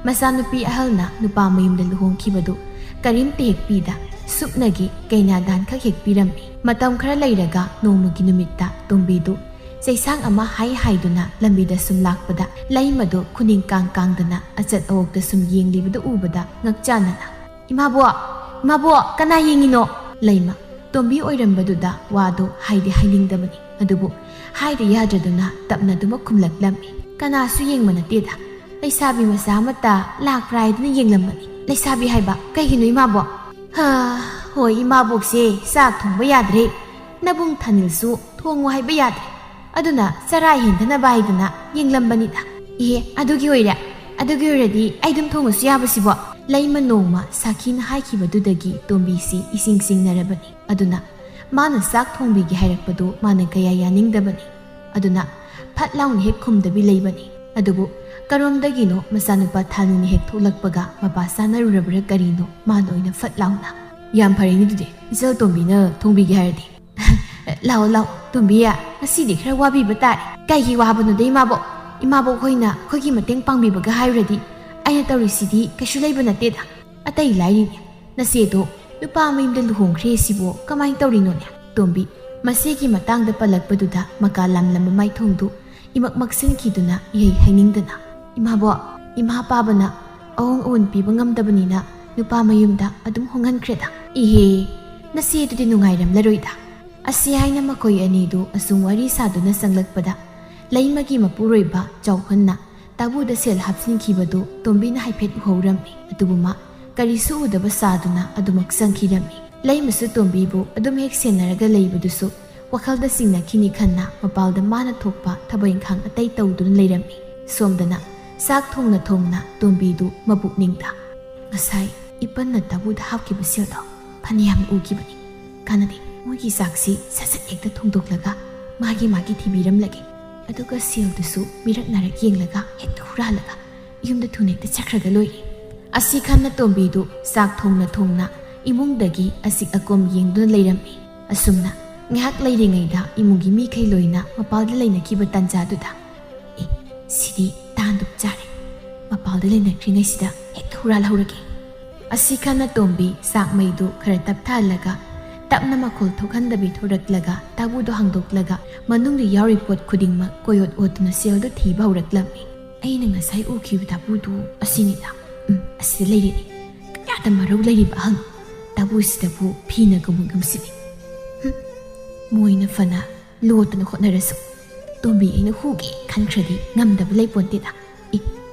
ꯃꯆꯥꯅꯨꯄꯤ ꯑꯍꯜꯅ ꯅꯨꯄꯥ ꯃꯌꯨꯝꯗ ꯂꯨꯍꯣꯡꯈꯤꯕꯗꯨ ꯀꯔꯤꯝꯇ ꯍꯦꯛ ꯄꯤꯗ ꯁꯨꯞꯅꯒꯤ ꯀꯩꯅꯥꯗꯥꯟꯈꯛ ꯍꯦꯛ ꯄꯤꯔꯝꯃꯤ꯫ ꯃꯇꯝ ꯈꯔ ꯂꯩꯔꯒ ꯅꯣꯡꯃꯒꯤ ꯅꯨꯃꯤꯠꯇ ꯇꯣꯝꯕꯤꯗꯨ ꯆꯩꯁꯥꯡ ꯑꯃ ꯍꯥꯏ ꯍꯥꯏꯗꯨꯅ ꯂꯝꯕꯤꯗ ꯁꯨꯝ ꯂꯥꯛꯄꯗ ꯂꯩꯃꯗꯨ ꯈꯨꯅꯤꯡ ꯀꯥꯡ ꯀꯥꯡꯗꯅ ꯑꯆꯠ ꯑꯋꯣꯛꯇ ꯁꯨꯝ ꯌꯦꯡꯂꯤꯕꯗꯨ ꯎꯕꯗ ꯉꯛꯆꯥꯟꯅꯅ, "ꯏꯃꯥꯕꯣꯛ, ꯏꯃꯥꯕꯣꯛ, ꯀꯅꯥ ꯌꯦꯡꯉꯤꯅꯣ?" ꯂꯩꯃ, ꯇꯣꯝꯕꯤ ꯑꯣꯏꯔꯝꯕꯗꯨꯗ ꯋꯥꯗꯨ ꯍꯥꯏꯗꯤ ꯍꯥꯏꯅꯤꯡꯗꯕꯅꯤ, ꯑꯗꯨꯕꯨ ꯍꯥꯏꯗ ꯌꯥꯗ꯭ꯔꯗꯨꯅ ꯇꯞꯅ ꯑꯗꯨꯃꯛ ꯈꯨꯝꯂꯛꯂꯝꯃꯤ꯫ "ꯀꯅꯥꯁꯨ ꯌꯦꯡꯕ ꯅꯠꯇꯦꯗ, ꯂꯩꯁꯥꯕꯤ ꯃꯆꯥ ꯑꯃꯠꯇ ꯂꯥꯛꯄ꯭ꯔꯥ ꯍꯥꯏꯗꯨꯅ ꯌꯦꯡꯂꯝꯕꯅꯤ꯫ ꯂꯩꯁꯥꯕꯤ ꯍꯥꯏꯕ ꯀꯩꯒꯤꯅꯣ ꯏꯃꯥꯕꯣꯛ?" "ꯍꯥ, ꯍꯣꯏ, ꯏꯃꯥꯕꯣꯛꯁꯦ ꯆꯥꯛ ꯊꯣꯡꯕ ꯌꯥꯗ꯭ꯔꯦ, ꯅꯕꯨꯡ ꯊꯥꯅꯤꯜꯁꯨ ꯊꯣꯡꯉꯨ ꯍꯥꯏꯕ ꯌꯥꯗ꯭ꯔꯦ, ꯑꯗꯨꯅ ꯆꯔꯥ ꯍꯦꯟꯗꯅꯕ ꯍꯥꯏꯗꯨꯅ ꯌꯦꯡꯂꯝꯕꯅꯤꯗ꯫" "ꯏꯍꯦ, ꯑꯗꯨꯒꯤ ꯑꯣꯏꯔꯦ? ꯑꯗꯨꯒꯤ ꯑꯣꯏꯔꯗꯤ ꯑꯩ ꯑꯗꯨꯝ ꯊꯣꯡꯉꯁꯨ ꯌꯥꯕꯁꯤꯕꯣ?" ꯂꯩꯃ ꯅꯣꯡꯃ ꯁꯥꯈꯤꯅ ꯍꯥꯏꯈꯤꯕꯗꯨꯗꯒꯤ ꯇꯣꯝꯕꯤꯁꯤ ꯏꯁꯤꯡ ꯁꯤꯡꯅꯔꯕꯅꯤ꯫ ꯑꯗꯨꯅ ꯃꯥꯅ ꯆꯥꯛ ꯊꯣꯡꯕꯤꯒꯦ ꯍꯥꯏꯔꯛꯄꯗꯨ ꯃꯥꯅ ꯀꯌꯥ ꯌꯥꯅꯤꯡꯗꯕꯅꯤ꯫ ꯑꯗꯨꯅ ꯐꯠ ꯂꯥꯎꯅ ꯍꯦꯛ ꯈꯨꯝꯗꯕꯤ ꯂꯩꯕꯅꯤ꯫ ꯑꯗꯨꯕꯨ ꯀꯔꯣꯝꯗꯒꯤꯅꯣ ꯃꯆꯥꯅꯨꯄꯥ ꯊꯥꯅꯤꯜꯅ ꯍꯦꯛ ꯊꯣꯛꯂꯛꯄꯒ ꯃꯄꯥ ꯆꯥꯅꯔꯨꯔꯕ꯭ꯔꯥ ꯀꯔꯤꯅꯣ, ꯃꯥꯅ ꯑꯣꯏꯅ ꯐꯠ ꯂꯥꯎꯅ, "ꯌꯥꯝ ꯐꯔꯦꯅꯦ ꯑꯗꯨꯗꯤ, ꯏꯆꯜ ꯇꯣꯝꯕꯤꯅ ꯊꯣꯡꯕꯤꯒꯦ ꯍꯥꯏꯔꯗꯤ꯫" "ꯂꯥꯛꯑꯣ, ꯂꯥꯛꯑꯣ, ꯇꯣꯝꯕꯤ, ꯉꯁꯤꯗꯤ ꯈꯔ ꯋꯥꯕꯤꯕ ꯇꯥꯔꯦ꯫" "ꯀꯩꯒꯤ ꯋꯥꯕꯅꯣꯗ ꯏꯃꯥꯕꯣꯛ? ꯏꯃꯥꯕꯣꯛ ꯍꯣꯏꯅ ꯑꯩꯈꯣꯏꯒꯤ ꯃꯇꯦꯡ ꯄꯥꯡꯕꯤꯕꯒ ꯍꯥꯏꯔꯨꯔꯗꯤ ꯑꯩꯅ ꯇꯧꯔꯤꯁꯤꯗꯤ ꯀꯩꯁꯨ ꯂꯩꯕ ꯅꯠꯇꯦꯗ꯫ ꯑꯇꯩ ꯂꯥꯏꯔꯤꯅꯦ, ꯅꯆꯦꯗꯣ ꯅꯨꯄꯥ ꯃꯌꯨꯝꯗ ꯂꯨꯍꯣꯡꯈ꯭ꯔꯦ ꯁꯤꯕꯨ ꯀꯃꯥꯏꯅ ꯇꯧꯔꯤꯅꯣꯅꯦ?" ꯇꯣꯝꯕꯤ ꯃꯆꯦꯒꯤ ꯃꯇꯥꯡꯗ ꯄꯜꯂꯛꯄꯗꯨꯗ ꯃꯀꯥ ꯂꯥꯝꯂꯝꯕ ꯃꯥꯏꯊꯣꯡꯗꯨ ꯏꯃꯛ ꯃꯛꯁꯤꯟꯈꯤꯗꯨꯅ ꯏꯍꯩ ꯍꯩꯅꯤꯡꯗꯅ, "ꯏꯃꯥꯕꯣꯛ, ꯏꯃꯥ ꯄꯥꯕꯅ ꯑꯑꯣꯡ ꯑꯑꯣꯟ ꯄꯤꯕ ꯉꯝꯗꯕꯅꯤꯅ ꯅꯨꯄꯥ ꯃꯌꯨꯝꯗ ꯑꯗꯨꯝ ꯍꯣꯡꯍꯟꯈ꯭ꯔꯦꯗ꯫" "ꯏꯍꯦ, ꯅꯆꯦꯗꯨꯗꯤ ꯅꯨꯡꯉꯥꯏꯔꯝꯂꯔꯣꯏꯗ꯫" ꯑꯁꯤ ꯍꯥꯏꯅ ꯃꯈꯣꯏ ꯑꯅꯤꯗꯨ ꯑꯁꯨꯝ ꯋꯥꯔꯤ ꯁꯥꯗꯨꯅ ꯆꯪꯂꯛꯄꯗ ꯂꯩꯃꯒꯤ ꯃꯄꯨꯔꯣꯏꯕ ꯆꯥꯎꯍꯟꯅ ꯇꯥꯕꯨꯗ ꯁꯦꯜ ꯍꯥꯞꯆꯤꯟꯈꯤꯕꯗꯨ ꯇꯣꯝꯕꯤꯅ ꯍꯥꯏꯐꯦꯠ ꯎꯍꯧꯔꯝꯃꯤ꯫ ꯑꯗꯨꯕꯨ ꯃꯥ ꯀꯔꯤꯁꯨ ꯎꯗꯕ ꯁꯥꯗꯨꯅ ꯑꯗꯨꯃꯛ ꯆꯪꯈꯤꯔꯝꯃꯤ꯫ ꯂꯩꯃꯁꯨ ꯇꯣꯝꯕꯤꯕꯨ ꯑꯗꯨꯝ ꯍꯦꯛ ꯁꯦꯟꯅꯔꯒ ꯂꯩꯕꯗꯨꯁꯨ ꯋꯥꯈꯜꯗ ꯆꯤꯡꯅꯈꯤꯅꯤ ꯈꯟꯅ ꯃꯄꯥꯜꯗ ꯃꯥꯅ ꯊꯣꯛꯄ ꯊꯕꯛ ꯏꯪꯈꯥꯡ ꯑꯇꯩ ꯇꯧꯗꯨꯅ ꯂꯩꯔꯝꯃꯤ꯫ ꯁꯣꯝꯗꯅ ꯆꯥꯛ ꯊꯣꯡꯅ ꯊꯣꯡꯅ ꯇꯣꯝꯕꯤꯗꯨ ꯃꯕꯨꯛꯅꯤꯡꯗ, "ꯉꯁꯥꯏ ꯏꯄꯟꯅ ꯇꯥꯕꯨꯗ ꯍꯥꯞꯈꯤꯕ ꯁꯦꯜꯗꯣ ꯐꯅꯌꯥꯝ ꯎꯈꯤꯕꯅꯤ꯫ ꯀꯥꯟꯅꯗꯦ, ꯃꯣꯏꯒꯤ ꯆꯥꯛꯁꯤ ꯁꯠ ꯁꯠ ꯍꯦꯛꯇ ꯊꯣꯡꯗꯣꯛꯂꯒ ꯃꯥꯒꯤ ꯃꯥꯒꯤ ꯊꯤꯕꯤꯔꯝꯂꯒꯦ꯫ ꯑꯗꯨꯒ ꯁꯦꯜꯗꯨꯁꯨ ꯃꯤꯔꯛ ꯅꯥꯔꯛ ꯌꯦꯡꯂꯒ ꯍꯦꯛꯇ ꯍꯨꯔꯥꯜꯂꯒ ꯌꯨꯝꯗ ꯊꯨꯅ ꯍꯦꯛꯇ ꯆꯠꯈ꯭ꯔꯒ ꯂꯣꯏꯔꯦ꯫" ꯑꯁꯤ ꯈꯟꯅ ꯇꯣꯝꯕꯤꯗꯨ ꯆꯥꯛ ꯊꯣꯡꯅ ꯊꯣꯡꯅ ꯏꯃꯨꯡꯗꯒꯤ ꯑꯁꯤꯛ ꯑꯀꯣꯝ ꯌꯦꯡꯗꯨꯅ ꯂꯩꯔꯝꯃꯤ꯫ ꯑꯁꯨꯝꯅ ꯉꯥꯏꯍꯥꯛ ꯂꯩꯔꯤꯉꯩꯗ ꯏꯃꯨꯡꯒꯤ ꯃꯤꯈꯩ ꯂꯣꯏꯅ ꯃꯄꯥꯜꯗ ꯂꯩꯅꯈꯤꯕ ꯇꯥꯟꯖꯥꯗꯨꯗ, "ꯑꯦ, ꯁꯤꯗꯤ ꯇꯥꯟꯗꯨꯞ ꯆꯥꯔꯦ꯫ ꯃꯄꯥꯜꯗ ꯂꯩꯅꯈ꯭ꯔꯤꯉꯩꯁꯤꯗ ꯍꯦꯛꯇ ꯍꯨꯔꯥꯜꯍꯧꯔꯒꯦ꯫" ꯑꯁꯤ ꯈꯟꯅ ꯇꯣꯝꯕꯤ ꯆꯥꯛ ꯃꯩꯗꯨ ꯈꯔ ꯇꯞꯊꯍꯜꯂꯒ ꯇꯞꯅ ꯃꯈꯣꯜ ꯊꯣꯛꯍꯟꯗꯕꯤ ꯊꯣꯔꯛꯂꯒ ꯇꯥꯕꯨꯗꯣ ꯍꯥꯡꯗꯣꯛꯂꯒ ꯃꯅꯨꯡꯗ ꯌꯥꯎꯔꯤ ꯄꯣꯠ ꯈꯨꯗꯤꯡꯃꯛ ꯀꯣꯏꯑꯣꯠ ꯑꯣꯠꯇꯨꯅ ꯁꯦꯜꯗꯨ ꯊꯤꯕ ꯍꯧꯔꯛꯂꯝꯃꯤ꯫ "ꯑꯩꯅ ꯉꯁꯥꯏ ꯎꯈꯤꯕ ꯇꯥꯕꯨꯗꯨ ꯑꯁꯤꯅꯤꯗ꯫ ꯎꯝ, ꯑꯁꯤꯗ ꯂꯩꯔꯦꯅꯦ꯫ ꯀꯌꯥꯗ ꯃꯔꯧ ꯂꯩꯔꯤꯕ ꯑꯍꯪ꯫ ꯇꯥꯕꯨꯁꯤꯗꯕꯨ ꯐꯤꯅ ꯀꯨꯝꯕ ꯉꯝꯁꯤꯜꯂꯤ꯫ ꯍꯨꯝ, ꯃꯣꯏꯅ ꯐꯅ ꯂꯣꯠꯇꯅ ꯍꯣꯠꯅꯔꯁꯨ, ꯇꯣꯝꯕꯤ ꯑꯩꯅ ꯍꯨꯒꯦ ꯈꯟꯈ꯭ꯔꯗꯤ ꯉꯝꯗꯕ ꯂꯩꯄꯣꯟꯇꯦꯗ꯫ ꯏ,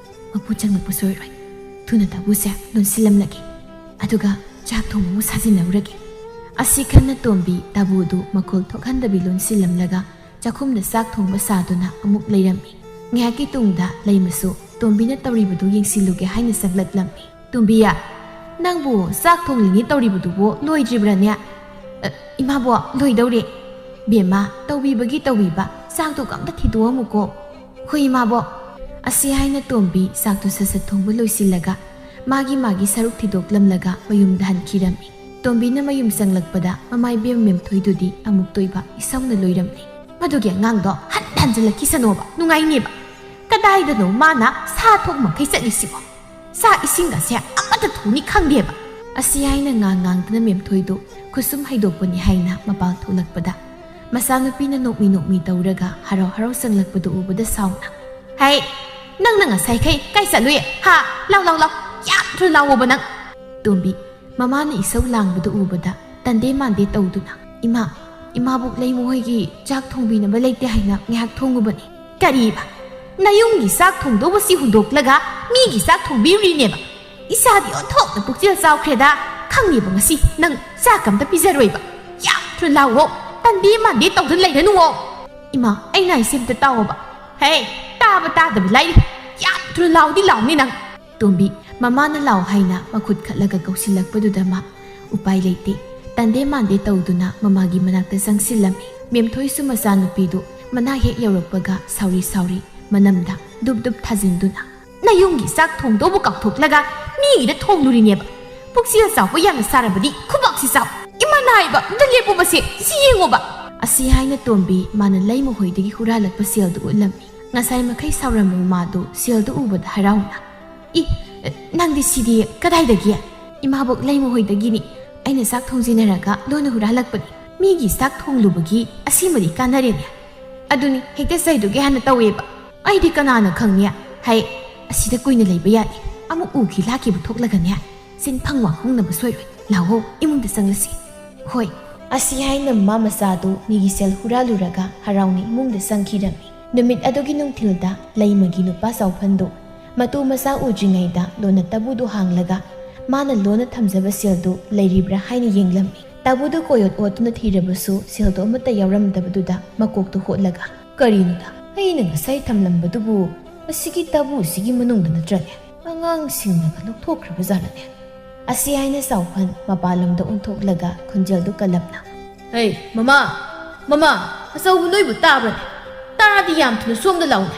ꯃꯄꯨ ꯆꯪꯂꯛꯄ ꯁꯣꯏꯔꯣꯏ꯫ ꯊꯨꯅ ꯇꯥꯕꯨꯁꯦ ꯂꯣꯟꯁꯤꯜꯂꯝꯂꯒꯦ꯫ ꯑꯗꯨꯒ ꯆꯥꯛ ꯊꯣꯡꯕ ꯑꯃꯨꯛ ꯁꯥꯖꯤꯟꯅꯧꯔꯒꯦ꯫ ꯑꯁꯤ ꯈꯟꯅ ꯇꯣꯝꯕꯤ ꯇꯥꯕꯨꯗꯨ ꯃꯈꯣꯜ ꯊꯣꯛꯍꯟꯗꯕꯤ ꯂꯣꯟꯁꯤꯜꯂꯝꯂꯒ ꯆꯥꯛꯈꯨꯝꯗ ꯆꯥꯛ ꯊꯣꯡꯕ ꯁꯥꯗꯨꯅ ꯑꯃꯨꯛ ꯂꯩꯔꯝꯃꯤ꯫ ꯉꯥꯏꯍꯥꯛꯀꯤ ꯇꯨꯡꯗ ꯂꯩꯃꯁꯨ ꯇꯣꯝꯕꯤꯅ ꯇꯧꯔꯤꯕꯗꯨ ꯌꯦꯡꯁꯤꯜꯂꯨꯒꯦ ꯍꯥꯏꯅ ꯆꯪꯂꯛꯂꯝꯃꯤ꯫ "ꯇꯣꯝꯕꯤꯌꯥ, ꯅꯪꯕꯨ ꯆꯥꯛ ꯊꯣꯡꯂꯤꯉꯩ ꯇꯧꯔꯤꯕꯗꯨꯕꯨ ꯂꯣꯏꯗ꯭ꯔꯤꯕ꯭ꯔꯥꯅꯦ?" "ꯑ, ꯏꯃꯥꯕꯣ, ꯂꯣꯏꯗꯧꯔꯦ꯫" "ꯕꯦꯝꯃ, ꯇꯧꯕꯤꯕꯒꯤ ꯇꯧꯕꯤꯕ, ꯆꯥꯛꯇꯣ ꯀꯝꯇ ꯊꯤꯗꯣꯛꯑꯝꯃꯨꯀꯣ꯫" "ꯍꯣꯏ, ꯏꯃꯥꯕꯣ꯫" ꯑꯁꯤ ꯍꯥꯏꯅ ꯇꯣꯝꯕꯤ ꯆꯥꯛꯇꯨ ꯁꯠ ꯁꯠ ꯊꯣꯡꯕ ꯂꯣꯏꯁꯤꯜꯂꯒ ꯃꯥꯒꯤ ꯃꯥꯒꯤ ꯁꯔꯨꯛ ꯊꯤꯗꯣꯛꯂꯝꯂꯒ ꯃꯌꯨꯝꯗ ꯍꯟꯈꯤꯔꯝꯃꯤ꯫ ꯇꯣꯝꯕꯤꯅ ꯃꯌꯨꯝ ꯆꯪꯂꯛꯄꯗ ꯃꯃꯥꯏꯕꯦꯝ ꯃꯦꯝꯊꯣꯏꯗꯨꯗꯤ ꯑꯃꯨꯛꯇꯣꯏꯕ ꯏꯁꯧꯅ ꯂꯣꯏꯔꯝꯂꯦ꯫ "ꯃꯗꯨꯒꯤ ꯑꯉꯥꯡꯗꯣ ꯍꯟ ꯍꯟꯖꯤꯜꯂꯛꯈꯤꯁꯅꯣꯕ, ꯅꯨꯡꯉꯥꯏꯅꯦꯕ꯫ ꯀꯗꯥꯏꯗꯅꯣ ꯃꯥꯅ ꯁꯥ ꯊꯣꯛ ꯃꯈꯩ ꯆꯠꯂꯤꯁꯤꯕꯣ? ꯆꯥꯛ ꯏꯁꯤꯡꯒꯁꯦ ꯑꯃꯠꯇ ꯊꯣꯡꯅꯤ ꯈꯪꯗꯦꯕ꯫" ꯑꯁꯤ ꯍꯥꯏꯅ ꯉꯥꯡ ꯉꯥꯡꯗꯅ ꯃꯦꯝꯊꯣꯏꯗꯨ ꯈꯨꯠꯁꯨꯝ ꯍꯩꯗꯣꯛꯄꯅꯤ ꯍꯥꯏꯅ ꯃꯄꯥꯜ ꯊꯣꯛꯂꯛꯄꯗ, ꯃꯆꯥꯅꯨꯄꯤꯅ ꯅꯣꯛꯃꯤ ꯅꯣꯛꯃꯤ ꯇꯧꯔꯒ ꯍꯔꯥꯎ ꯍꯔꯥꯎ ꯆꯪꯂꯛꯄꯗꯨ ꯎꯕꯗ ꯁꯥꯎꯅ, "ꯍꯩ, ꯅꯪꯅ ꯉꯁꯥꯏꯈꯩ ꯀꯥꯏ ꯆꯠꯂꯨꯏ? ꯍꯥ? ꯂꯥꯎ, ꯂꯥꯎ, ꯂꯥꯎ꯫ ꯌꯥꯝ ꯊꯨꯅ ꯂꯥꯎꯑꯣꯕ ꯅꯪ꯫" ꯇꯣꯝꯕꯤ, ꯃꯃꯥꯅ ꯏꯁꯧ ꯂꯥꯡꯕꯗꯨ ꯎꯕꯗ ꯇꯟꯗꯦ ꯃꯥꯟꯗꯦ ꯇꯧꯗꯨꯅ, "ꯏꯃꯥ, ꯏꯃꯥꯕꯣꯛ ꯂꯩꯃꯍꯣꯏꯒꯤ ꯆꯥꯛ ꯊꯣꯡꯕꯤꯅꯕ ꯂꯩꯇꯦ ꯍꯥꯏꯅ ꯉꯥꯏꯍꯥꯛ ꯊꯣꯡꯉꯨꯕꯅꯤ꯫" "ꯀꯔꯤꯕ? ꯅꯌꯨꯝꯒꯤ ꯆꯥꯛ ꯊꯣꯡꯗꯧꯕꯁꯤ ꯍꯨꯟꯗꯣꯛꯂꯒ ꯃꯤꯒꯤ ꯆꯥꯛ ꯊꯣꯡꯕꯤꯔꯤꯅꯦꯕ? ꯏꯆꯥꯗꯤ ꯑꯣꯟꯊꯣꯛꯅ ꯄꯨꯛꯆꯦꯜ ꯆꯥꯎꯈ꯭ꯔꯦꯗ꯫ ꯈꯪꯉꯦꯕ ꯉꯁꯤ ꯅꯪ ꯆꯥꯛ ꯑꯝꯇ ꯄꯤꯖꯔꯣꯏꯕ꯫ ꯌꯥꯝ ꯊꯨꯅ ꯂꯥꯎꯑꯣ, ꯇꯟꯗꯦ ꯃꯥꯟꯗꯦ ꯇꯧꯗꯨꯅ ꯂꯩꯔꯅꯨꯑꯣ꯫" "ꯏꯃꯥ, ꯑꯩꯅ ꯍꯥꯏꯁꯦ ꯑꯝꯇ ꯇꯥꯎꯑꯣꯕ꯫" "ꯍꯦ, ꯇꯥꯕ ꯇꯥꯗꯕ ꯂꯥꯏꯔꯤ, ꯌꯥꯝ ꯊꯨꯅ ꯂꯥꯎꯗꯤ ꯂꯥꯎꯅꯤ ꯅꯪ꯫" ꯇꯣꯝꯕꯤ, ꯃꯃꯥꯅ ꯂꯥꯎ ꯍꯥꯏꯅ ꯃꯈꯨꯠ ꯈꯠꯂꯒ ꯀꯧꯁꯤꯜꯂꯛꯄꯗꯨꯗ ꯃꯥ ꯎꯄꯥꯏ ꯂꯩꯇꯦ꯫ ꯇꯟꯗꯦ ꯃꯥꯟꯗꯦ ꯇꯧꯗꯨꯅ ꯃꯃꯥꯒꯤ ꯃꯅꯥꯛꯇ ꯆꯪꯁꯤꯜꯂꯝꯃꯤ꯫ ꯃꯦꯝꯊꯣꯏꯁꯨ ꯃꯆꯥꯅꯨꯄꯤꯗꯨ ꯃꯅꯥꯛ ꯍꯦꯛ ꯌꯧꯔꯛꯄꯒ ꯁꯥꯎꯔꯤ ꯁꯥꯎꯔꯤ ꯃꯅꯝꯗ ꯗꯨꯞ ꯗꯨꯞ ꯊꯥꯖꯤꯟꯗꯨꯅ, "ꯅꯌꯨꯝꯒꯤ ꯆꯥꯛ ꯊꯣꯡꯗꯧꯕ ꯀꯥꯎꯊꯣꯛꯂꯒ ꯃꯤꯒꯤꯗ ꯊꯣꯡꯂꯨꯔꯤꯅꯦꯕ꯫ ꯄꯨꯛꯆꯦꯜ ꯆꯥꯎꯕ ꯌꯥꯝꯅ ꯁꯥꯔꯕꯗꯤ ꯈꯨꯕꯥꯛꯁꯤ ꯆꯥꯎ꯫ ꯏꯃꯥꯅ ꯍꯥꯏꯕ ꯑꯝꯇ ꯂꯦꯞꯄꯨꯕꯁꯦ, ꯁꯤ ꯌꯦꯡꯉꯣꯕ꯫" ꯑꯁꯤ ꯍꯥꯏꯅ ꯇꯣꯝꯕꯤ ꯃꯥꯅ ꯂꯩꯃꯍꯣꯏꯗꯒꯤ ꯍꯨꯔꯥꯜꯂꯛꯄ ꯁꯦꯜꯗꯨ ꯎꯠꯂꯝꯃꯤ꯫ ꯉꯁꯥꯏ ꯃꯈꯩ ꯁꯥꯎꯔꯝꯕ ꯃꯃꯥꯗꯨ ꯁꯦꯜꯗꯨ ꯎꯕꯗ ꯍꯔꯥꯎꯅ, "ꯏ, ꯅꯪꯗꯤ ꯁꯤꯗꯤ ꯀꯗꯥꯏꯗꯒꯤ?" "ꯏꯃꯥꯕꯣꯛ ꯂꯩꯃꯍꯣꯏꯗꯒꯤꯅꯤ꯫ ꯑꯩꯅ ꯆꯥꯛ ꯊꯣꯡꯖꯤꯟꯅꯔꯒ ꯂꯣꯟꯅ ꯍꯨꯔꯥꯜꯂꯛꯄꯅꯤ꯫ ꯃꯤꯒꯤ ꯆꯥꯛ ꯊꯣꯡꯂꯨꯕꯒꯤ ꯑꯁꯤꯃꯗꯤ ꯀꯥꯟꯅꯔꯦꯅꯦ꯫ ꯑꯗꯨꯅꯤ, ꯍꯦꯛꯇ ꯆꯩꯗꯨꯒꯦ ꯍꯥꯟꯅ ꯇꯧꯋꯦꯕ꯫ ꯑꯩꯗꯤ ꯀꯅꯥꯅ ꯈꯪꯅꯤ? ꯍꯥꯏ, ꯑꯁꯤꯗ ꯀꯨꯏꯅ ꯂꯩꯕ ꯌꯥꯗꯦ꯫ ꯑꯃꯨꯛ ꯎꯈꯤ ꯂꯥꯛꯈꯤꯕ ꯊꯣꯛꯂꯒꯅꯦ, ꯆꯤꯟꯐꯪ ꯋꯥꯐꯪꯅꯕ ꯁꯣꯏꯔꯣꯏ꯫ "ꯂꯥꯛꯑꯣ, ꯏꯃꯨꯡꯗ ꯆꯪꯂꯁꯤ꯫" "ꯍꯣꯏ꯫" ꯑꯁꯤ ꯍꯥꯏꯅ ꯃꯃꯥ ꯃꯆꯥꯗꯨ ꯃꯤꯒꯤ ꯁꯦꯜ ꯍꯨꯔꯥꯜꯂꯨꯔꯒ ꯍꯔꯥꯎꯅ ꯏꯃꯨꯡꯗ ꯆꯪꯈꯤꯔꯝꯃꯤ꯫ ꯅꯨꯃꯤꯠ ꯑꯗꯨꯒꯤ ꯅꯨꯡꯊꯤꯜꯗ ꯂꯩꯃꯒꯤ ꯅꯨꯄꯥ ꯆꯥꯎꯐꯟꯗꯨ ꯃꯇꯨ ꯃꯆꯥ ꯎꯗ꯭ꯔꯤꯉꯩꯗ ꯂꯣꯟꯅ ꯇꯕꯨꯗꯨ ꯍꯥꯡꯂꯒ ꯃꯥꯅ ꯂꯣꯟꯅ ꯊꯝꯖꯕ ꯁꯦꯜꯗꯨ ꯂꯩꯔꯤꯕ꯭ꯔꯥ ꯍꯥꯏꯅ ꯌꯦꯡꯂꯝꯃꯤ꯫ ꯇꯕꯨꯗꯨ ꯀꯣꯌꯣꯠ ꯑꯣꯠꯇꯨꯅ ꯊꯤꯔꯕꯁꯨ ꯁꯦꯜꯗꯨ ꯑꯃꯠꯇ ꯌꯥꯎꯔꯝꯗꯕꯗꯨꯗ ꯃꯀꯣꯛꯇꯨ ꯍꯣꯠꯂꯒ, "ꯀꯔꯤꯅꯣꯗ, ꯑꯩꯅ ꯉꯁꯥꯏ ꯊꯝꯂꯝꯕꯗꯨꯕꯨ ꯑꯁꯤꯒꯤ ꯇꯕꯨꯁꯤꯒꯤ ꯃꯅꯨꯡꯗ ꯅꯠꯇ꯭ꯔꯅꯦ? ꯑꯉꯥꯡꯁꯤꯡꯅꯒ ꯂꯧꯊꯣꯛꯈ꯭ꯔꯕ ꯖꯥꯠꯂꯅꯦ?" ꯑꯁꯤ ꯍꯥꯏꯅ ꯆꯥꯎꯐꯟ ꯃꯄꯥꯟꯂꯣꯝꯗ ꯑꯣꯟꯊꯣꯛꯂꯒ ꯈꯣꯟꯖꯦꯜꯗꯨ ꯀꯜꯂꯞꯅ, "ꯍꯩ, ꯃꯃꯥ! ꯃꯃꯥ! ꯑꯆꯧꯕ ꯅꯣꯏꯕꯨ ꯇꯥꯕ꯭ꯔꯅꯦ? ꯇꯥꯔꯗꯤ ꯌꯥꯝ ꯊꯨꯅ ꯁꯣꯝꯗ ꯂꯥꯎꯅꯦ!"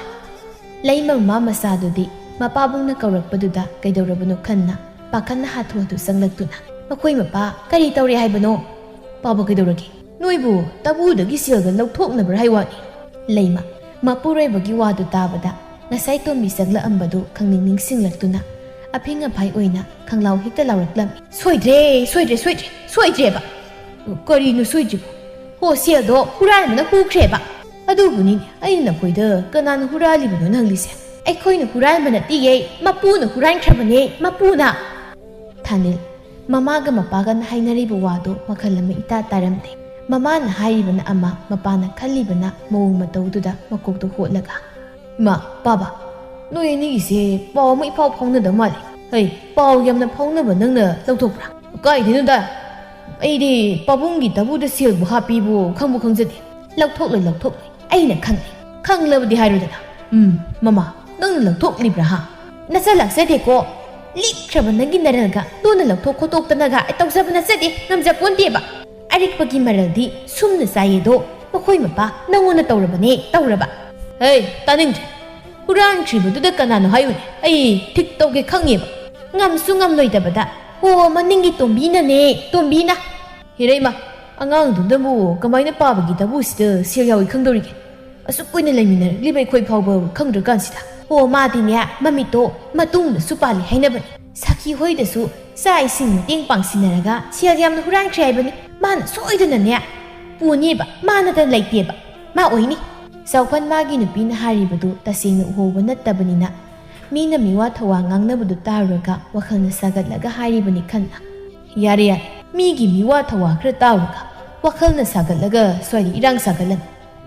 ꯂꯩꯃ ꯃꯃꯥ ꯃꯆꯥꯗꯨꯗꯤ ꯃꯄꯥꯕꯨꯡꯅ ꯀꯧꯔꯛꯄꯗꯨꯗ ꯀꯩꯗꯧꯔꯕꯅꯣ ꯈꯟꯅ ꯄꯥꯈꯠꯅ ꯍꯥꯊꯨ ꯍꯥꯊꯨ ꯆꯪꯂꯛꯇꯨꯅ, "ꯃꯈꯣꯏ ꯃꯄꯥ, ꯀꯔꯤ ꯇꯧꯔꯦ ꯍꯥꯏꯕꯅꯣ?" "ꯄꯥꯕ ꯀꯩꯗꯧꯔꯒꯦ? ꯅꯣꯏꯕꯨ ꯇꯕꯨꯗꯒꯤ ꯁꯦꯜꯒ ꯂꯧꯊꯣꯛꯅꯕ꯭ꯔꯥ ꯍꯥꯏ ꯋꯥꯅꯤ?" ꯂꯩꯃ ꯃꯄꯨꯔꯣꯏꯕꯒꯤ ꯋꯥꯗꯨ ꯇꯥꯕꯗ ꯉꯁꯥꯏ ꯇꯣꯝꯕꯤ ꯆꯪꯂꯛꯑꯝꯕꯗꯨ ꯈꯪꯅꯤꯡ ꯅꯤꯡꯁꯤꯡꯂꯛꯇꯨꯅ ꯑꯐꯤꯡ ꯑꯐꯥꯏ ꯑꯣꯏꯅ ꯈꯪꯂꯥꯎ ꯍꯦꯛꯇ ꯂꯥꯎꯔꯛꯂꯝꯃꯤ꯫ "ꯁꯣꯏꯗ꯭ꯔꯦ, ꯁꯣꯏꯗ꯭ꯔꯦ, ꯁꯣꯏꯗ꯭ꯔꯦ, ꯁꯣꯏꯗ꯭ꯔꯦꯕ!" "ꯀꯔꯤꯅꯣ ꯁꯣꯏꯗ꯭ꯔꯤꯕꯣ?" "ꯍꯣ, ꯁꯦꯜꯗꯣ ꯍꯨꯔꯥꯟꯕꯅ ꯍꯨꯈ꯭ꯔꯦꯕ!" "ꯑꯗꯨꯕꯨꯅꯤꯅꯦ ꯑꯩꯅ ꯅꯈꯣꯏꯗ ꯀꯅꯥꯅ ꯍꯨꯔꯥꯜꯂꯤꯕꯅꯣꯅ ꯍꯪꯂꯤꯁꯦ꯫ ꯑꯩꯈꯣꯏꯅ ꯍꯨꯔꯥꯟꯕ ꯅꯠꯇꯤꯌꯦ, ꯃꯄꯨꯅ ꯍꯨꯔꯥꯟꯈ꯭ꯔꯕꯅꯦ, ꯃꯄꯨꯅ!" ꯊꯥꯅꯤꯜ ꯃꯃꯥꯒ ꯃꯄꯥꯒꯅ ꯍꯥꯏꯅꯔꯤꯕ ꯋꯥꯗꯨ ꯃꯈꯜ ꯑꯃ ꯏꯇꯥ ꯇꯥꯔꯝꯗꯦ꯫ ꯃꯃꯥꯅ ꯍꯥꯏꯔꯤꯕꯅ ꯑꯃ, ꯃꯄꯥꯅ ꯈꯜꯂꯤꯕꯅ ꯃꯑꯣꯡ ꯃꯇꯧꯗꯨꯗ ꯃꯀꯣꯛꯇꯨ ꯍꯣꯠꯂꯒ, "ꯏꯃꯥ, ꯄꯥꯕ, ꯅꯣꯏ ꯑꯅꯤꯒꯤꯁꯦ ꯄꯥꯎ ꯑꯃ ꯏꯐꯥꯎ ꯐꯥꯎꯅꯗ ꯃꯥꯜꯂꯤ꯫ ꯍꯩ, ꯄꯥꯎ ꯌꯥꯝꯅ ꯐꯥꯎꯅꯕ ꯅꯪꯅ ꯂꯧꯊꯣꯛꯄ꯭ꯔꯥ?" "ꯀꯥꯏꯗꯩꯅꯣꯗ? ꯑꯩꯗꯤ ꯄꯥꯕꯨꯡꯒꯤ ꯇꯕꯨꯗ ꯁꯦꯜꯕꯨ ꯍꯥꯞꯄꯤꯕꯨ ꯈꯪꯕꯨ ꯈꯪꯖꯗꯦ꯫" "ꯂꯧꯊꯣꯛꯂꯣꯏ, ꯂꯧꯊꯣꯛꯂꯣꯏ꯫ ꯑꯩꯅ ꯈꯪꯂꯦ꯫ ꯈꯪꯂꯕꯗꯤ ꯍꯥꯏꯔꯨꯗꯅ꯫" "ꯎꯝ, ꯃꯃꯥ, ꯅꯪꯅ ꯂꯧꯊꯣꯛꯂꯤꯕ꯭ꯔꯥ ꯍꯥ? ꯅꯆꯥ ꯂꯥꯛꯆꯗꯦꯀꯣ꯫ ꯂꯤꯛꯈ꯭ꯔꯕ ꯅꯪꯒꯤ ꯅꯔꯜꯒ ꯂꯣꯟꯅ ꯂꯧꯊꯣꯛ ꯈꯣꯠꯇꯣꯛꯇꯅꯒ ꯇꯧꯖꯕ ꯅꯆꯥꯗꯤ ꯉꯝꯖꯄꯣꯟꯇꯦꯕ꯫ ꯑꯔꯤꯛꯄꯒꯤ ꯃꯔꯜꯗꯤ ꯁꯨꯝꯅ ꯆꯥꯏꯌꯦꯗꯣ꯫ ꯃꯈꯣꯏ ꯃꯄꯥ ꯅꯪꯉꯣꯟꯗ ꯇꯧꯔꯕꯅꯦ, ꯇꯧꯔꯕ꯫" "ꯍꯩ, ꯇꯥꯅꯤꯡꯗ꯭ꯔꯦ꯫ ꯍꯨꯔꯥꯟꯈ꯭ꯔꯤꯕꯗꯨꯗ ꯀꯅꯥꯅꯣ ꯍꯥꯏꯌꯨꯅꯦ? ꯑꯩ ꯊꯤꯛ ꯇꯧꯒꯦ ꯈꯪꯉꯦꯕ꯫" "ꯉꯝꯁꯨ ꯉꯝꯂꯣꯏꯗꯕꯗ꯫ ꯍꯣ, ꯃꯅꯤꯡꯒꯤ ꯇꯣꯝꯕꯤꯅꯅꯦ, ꯇꯣꯝꯕꯤꯅ꯫" "ꯍꯦꯔꯩꯃ, ꯑꯉꯥꯡꯗꯨꯅꯕꯨ ꯀꯃꯥꯏꯅ ꯄꯥꯕꯒꯤ ꯇꯕꯨꯁꯤꯗ ꯁꯦꯜ ꯌꯥꯎꯏ ꯈꯪꯗꯧꯔꯤꯒꯦ? ꯑꯁꯨꯛ ꯀꯨꯏꯅ ꯂꯩꯃꯤꯟꯅꯔꯛꯂꯤꯕ ꯑꯩꯈꯣꯏ ꯐꯥꯎꯕ ꯈꯪꯗ꯭ꯔꯀꯥꯟꯁꯤꯗ꯫" "ꯍꯣ, ꯃꯥꯗꯤꯅꯦ, ꯃꯃꯤꯠꯇꯣ ꯃꯇꯨꯡꯗꯁꯨ ꯄꯥꯜꯂꯤ ꯍꯥꯏꯅꯕꯅꯤ꯫ ꯁꯥꯈꯤ ꯍꯣꯏꯗꯁꯨ ꯆꯥꯛ ꯏꯁꯤꯡ ꯃꯇꯦꯡ ꯄꯥꯡꯁꯤꯟꯅꯔꯒ ꯁꯦꯜ ꯌꯥꯝꯅ ꯍꯨꯔꯥꯟꯈ꯭ꯔꯦ ꯍꯥꯏꯕꯅꯤ꯫ ꯃꯥꯅ ꯁꯣꯏꯗꯅꯅꯦ ꯄꯨꯅꯦꯕ, ꯃꯥꯅꯇ ꯂꯩꯇꯦꯕ꯫ ꯃꯥ ꯑꯣꯏꯅꯤ꯫" ꯆꯥꯎꯐꯟ ꯃꯥꯒꯤ ꯅꯨꯄꯤꯅ ꯍꯥꯏꯔꯤꯕꯗꯨ ꯇꯁꯦꯡꯅ ꯎꯍꯧꯕ ꯅꯠꯇꯕꯅꯤꯅ, ꯃꯤꯅ ꯃꯤꯋꯥ ꯊꯧꯋꯥ ꯉꯥꯡꯅꯕꯗꯨ ꯇꯥꯔꯨꯔꯒ ꯋꯥꯈꯜꯅ ꯁꯥꯒꯠꯂꯒ ꯍꯥꯏꯔꯤꯕꯅꯤ ꯈꯟꯅ꯫ "ꯌꯥꯔꯦ, ꯌꯥꯔꯦ, ꯃꯤꯒꯤ ꯃꯤꯋꯥ ꯊꯧꯋꯥ ꯈꯔ ꯇꯥꯔꯨꯔꯒ ꯋꯥꯈꯜꯅ ꯁꯥꯒꯠꯂꯒ ꯁ꯭ꯋꯥꯏꯗ ꯏꯔꯥꯡ ꯁꯥꯒꯠꯂꯅꯨ꯫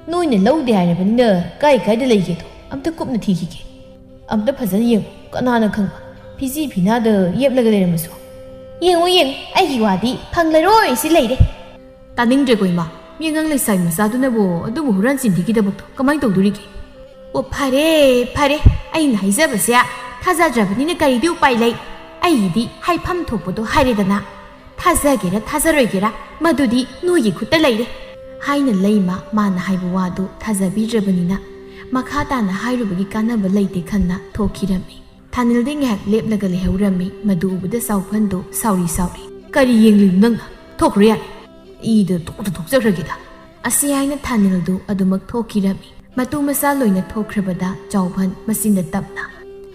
ꯅꯣꯏꯅ ꯂꯧꯗꯦ ꯍꯥꯏꯔꯕꯅꯤꯅ ꯀꯥꯏ ꯀꯥꯏꯗ ꯂꯩꯒꯦꯗꯣ ꯑꯝꯇ ꯀꯨꯞꯅ ꯊꯤꯈꯤꯒꯦ꯫ ꯑꯝꯇ ꯐꯖꯅ ꯌꯦꯡꯉꯨ, ꯀꯅꯥꯅ ꯈꯪꯕ ꯐꯤꯖꯤ ꯐꯤꯅꯥꯗ ꯌꯦꯞꯂꯒ ꯂꯩꯔꯝꯃꯁꯨ꯫ ꯌꯦꯡꯉꯨ, ꯌꯦꯡꯉꯨ, ꯑꯩꯒꯤ ꯋꯥꯗꯤ ꯐꯪꯂꯔꯣꯏ ꯁꯤ ꯂꯩꯔꯦ꯫ ꯇꯥꯅꯤꯡꯗ꯭ꯔꯦꯀꯣ ꯏꯃꯥ, ꯃꯤ ꯑꯉꯥꯡ ꯂꯩꯁꯥꯕꯤ ꯃꯆꯥꯗꯨꯅꯕꯨ ꯑꯗꯨꯕꯨ ꯍꯨꯔꯥꯟ ꯆꯤꯟꯊꯤꯒꯤꯗꯃꯛꯇꯣ ꯀꯃꯥꯏꯅ ꯇꯧꯗꯣꯔꯤꯒꯦ?" "ꯑꯣ, ꯐꯔꯦ, ꯐꯔꯦ, ꯑꯩꯅ ꯍꯥꯏꯖꯕꯁꯦ ꯊꯥꯖꯗ꯭ꯔꯕꯅꯤꯅ ꯀꯔꯤꯗꯤ ꯎꯄꯥꯏ ꯂꯩ? ꯑꯩꯒꯤꯗꯤ ꯍꯥꯏꯐꯝ ꯊꯣꯛꯄꯗꯣ ꯍꯥꯏꯔꯦꯗꯅ꯫ ꯊꯥꯖꯒꯦꯔꯥ ꯊꯥꯖꯔꯣꯏꯒꯦꯔꯥ, ꯃꯗꯨꯗꯤ ꯅꯣꯏꯒꯤ ꯈꯨꯠꯇ ꯂꯩꯔꯦ" ꯍꯥꯏꯅ ꯂꯩꯃ ꯃꯥꯅ ꯍꯥꯏꯕ ꯋꯥꯗꯨ ꯊꯥꯖꯕꯤꯗ꯭ꯔꯕꯅꯤꯅ ꯃꯈꯥ ꯇꯥꯅ ꯍꯥꯏꯔꯨꯕꯒꯤ ꯀꯥꯟꯅꯕ ꯂꯩꯇꯦ ꯈꯟꯅ ꯊꯣꯛꯈꯤꯔꯝꯃꯤ꯫ ꯊꯥꯅꯤꯜꯗꯤ ꯉꯥꯏꯍꯥꯛ ꯂꯦꯞꯂꯒ ꯂꯩꯍꯧꯔꯝꯃꯤ꯫ ꯃꯗꯨ ꯎꯕꯗ ꯆꯥꯎꯐꯟꯗꯨ ꯁꯥꯎꯔꯤ ꯁꯥꯎꯔꯤ, "ꯀꯔꯤ ꯌꯦꯡꯂꯤꯅꯣ ꯅꯪꯅ? ꯊꯣꯛꯈ꯭ꯔꯣ ꯌꯥꯔꯦ꯫ ꯏꯗ ꯇꯣꯛꯇ ꯊꯣꯛꯆꯈ꯭ꯔꯒꯦꯗ" ꯑꯁꯤ ꯍꯥꯏꯅ ꯊꯥꯅꯤꯜꯗꯨ ꯑꯗꯨꯃꯛ ꯊꯣꯛꯈꯤꯔꯝꯃꯤ꯫ ꯃꯇꯨ ꯃꯆꯥ ꯂꯣꯏꯅ ꯊꯣꯛꯈ꯭ꯔꯕꯗ ꯆꯥꯎꯐꯟ ꯃꯆꯤꯟꯗ ꯇꯞꯅ,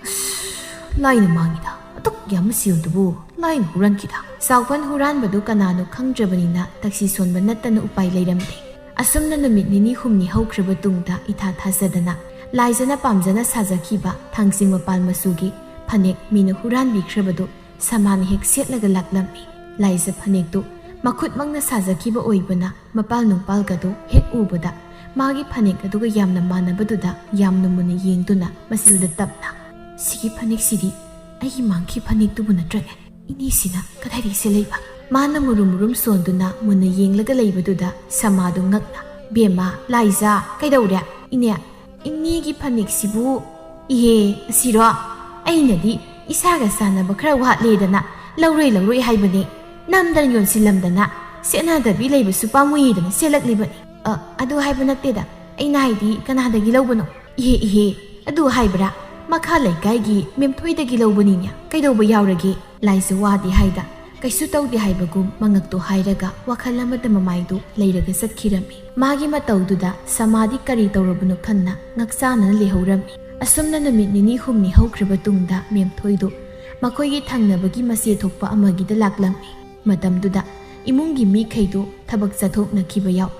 "ꯑꯁ, ꯂꯥꯏꯅ ꯃꯥꯡꯉꯤꯗ, ꯑꯗꯨꯛ ꯌꯥꯝꯕ ꯁꯦꯜꯗꯨꯕꯨ ꯂꯥꯏꯅ ꯍꯨꯔꯥꯟꯈꯤꯗ"꯫ ꯆꯥꯎꯐꯟ ꯍꯨꯔꯥꯟꯕꯗꯨ ꯀꯅꯥꯅꯣ ꯈꯪꯗ꯭ꯔꯕꯅꯤꯅ ꯇꯛꯁꯤ ꯁꯣꯟꯕ ꯅꯠꯇꯅ ꯎꯄꯥꯏ ꯂꯩꯔꯝꯗꯦ꯫ ꯑꯁꯨꯝꯅ ꯅꯨꯃꯤꯠ ꯅꯤꯅꯤ ꯍꯨꯝꯅꯤ ꯍꯧꯈ꯭ꯔꯕ ꯇꯨꯡꯗ ꯏꯊꯥ ꯊꯥꯖꯗꯅ ꯂꯥꯏꯖꯅ ꯄꯥꯝꯖꯅ ꯁꯥꯖꯈꯤꯕ ꯊꯥꯡꯖꯤꯡ ꯃꯄꯥꯟ ꯃꯆꯨꯒꯤ ꯐꯅꯦꯛ ꯃꯤꯅ ꯍꯨꯔꯥꯟꯕꯤꯈ꯭ꯔꯕꯗꯨ ꯁꯃꯥꯅ ꯍꯦꯛ ꯁꯦꯠꯂꯒ ꯂꯥꯛꯂꯝꯃꯤ꯫ ꯂꯥꯏꯖ ꯐꯅꯦꯛꯇꯨ ꯃꯈꯨꯠꯃꯛꯅ ꯁꯥꯖꯈꯤꯕ ꯑꯣꯏꯕꯅ ꯃꯄꯥꯜ ꯅꯨꯡꯄꯥꯜꯒꯗꯨ ꯍꯦꯛ ꯎꯕꯗ ꯃꯥꯒꯤ ꯐꯅꯦꯛ ꯑꯗꯨꯒ ꯌꯥꯝꯅ ꯃꯥꯟꯅꯕꯗꯨꯗ ꯌꯥꯝꯅ ꯃꯨꯟꯅ ꯌꯦꯡꯗꯨꯅ ꯃꯆꯤꯟꯗ ꯇꯞꯅ, "ꯁꯤꯒꯤ ꯐꯅꯦꯛꯁꯤꯗꯤ ꯑꯩꯒꯤ ꯃꯥꯡꯈꯤ ꯐꯅꯦꯛꯇꯨꯕꯨ ꯅꯠꯇ꯭ꯔꯅꯦ? ꯏꯅꯦꯁꯤꯅ ꯀꯗꯥꯏꯗꯒꯤ ꯁꯦꯠꯂꯛꯏꯕ?" ꯃꯥꯅ ꯃꯨꯔꯨꯝ ꯃꯨꯔꯨꯝ ꯁꯣꯟꯗꯨꯅ ꯃꯨꯟꯅ ꯌꯦꯡꯂꯒ ꯂꯩꯕꯗꯨꯗ ꯁꯃꯥꯗꯨ ꯉꯛꯅ, "ꯕꯦꯝꯃ, ꯂꯥꯏꯖ, ꯀꯩꯗꯧꯔꯦ?" "ꯏꯅꯦ, ꯏꯅꯦꯒꯤ ꯐꯅꯦꯛꯁꯤꯕꯨ?" "ꯏꯍꯦ, ꯑꯁꯤꯔꯣ? ꯑꯩꯅꯗꯤ ꯏꯁꯥꯒ ꯆꯥꯟꯅꯕ ꯈꯔ ꯋꯥꯠꯂꯦꯗꯅ ꯂꯧꯔꯣꯏ ꯂꯧꯔꯣꯏ ꯍꯥꯏꯕꯅꯦ꯫ ꯅꯝꯗꯅ ꯌꯣꯟꯁꯤꯜꯂꯝꯗꯅ ꯁꯦꯠꯅꯗꯕꯤ ꯂꯩꯕꯁꯨ ꯄꯥꯝꯃꯨꯏꯗꯅ ꯁꯦꯠꯂꯛꯂꯤꯕꯅꯤ꯫ ꯑ, ꯑꯗꯨ ꯍꯥꯏꯕ ꯅꯠꯇꯦꯗ꯫ ꯑꯩꯅ ꯍꯥꯏꯗꯤ ꯀꯅꯥꯗꯒꯤ ꯂꯧꯕꯅꯣ?" "ꯏꯍꯦ, ꯏꯍꯦ, ꯑꯗꯨ ꯍꯥꯏꯕ꯭ꯔꯥ? ꯃꯈꯥ ꯂꯩꯀꯥꯏꯒꯤ ꯃꯦꯝꯊꯣꯏꯗꯒꯤ ꯂꯧꯕꯅꯤꯅꯦ꯫ ꯀꯩꯗꯧꯕ ꯌꯥꯎꯔꯒꯦ?" ꯂꯥꯏꯖ ꯋꯥꯗꯤ ꯍꯥꯏꯗ ꯀꯩꯁꯨ ꯇꯧꯗꯦ ꯍꯥꯏꯕꯒꯨꯝ ꯃꯉꯛꯇꯣ ꯍꯥꯏꯔꯒ ꯋꯥꯈꯜ ꯑꯃꯗ ꯃꯃꯥꯏꯗꯨ ꯂꯩꯔꯒ ꯆꯠꯈꯤꯔꯝꯃꯤ꯫ ꯃꯥꯒꯤ ꯃꯇꯧꯗꯨꯗ ꯁꯃꯥꯗꯤ ꯀꯔꯤ ꯇꯧꯔꯕꯅꯣ ꯈꯟꯅ ꯉꯛꯆꯥꯅꯅ ꯂꯩꯍꯧꯔꯝꯃꯤ꯫ ꯑꯁꯨꯝꯅ ꯅꯨꯃꯤꯠ ꯅꯤꯅꯤ ꯍꯨꯝꯅꯤ ꯍꯧꯈ꯭ꯔꯕ ꯇꯨꯡꯗ ꯃꯦꯝꯊꯣꯏꯗꯨ ꯃꯈꯣꯏꯒꯤ ꯊꯪꯅꯕꯒꯤ ꯃꯆꯦ ꯊꯣꯛꯄ ꯑꯃꯒꯤꯗ ꯂꯥꯛꯂꯝꯃꯤ꯫ ꯃꯇꯝꯗꯨꯗ ꯏꯃꯨꯡꯒꯤ ꯃꯤꯈꯩꯗꯨ ꯊꯕꯛ ꯆꯠꯊꯣꯛꯅꯈꯤꯕ ꯌꯥꯎ꯫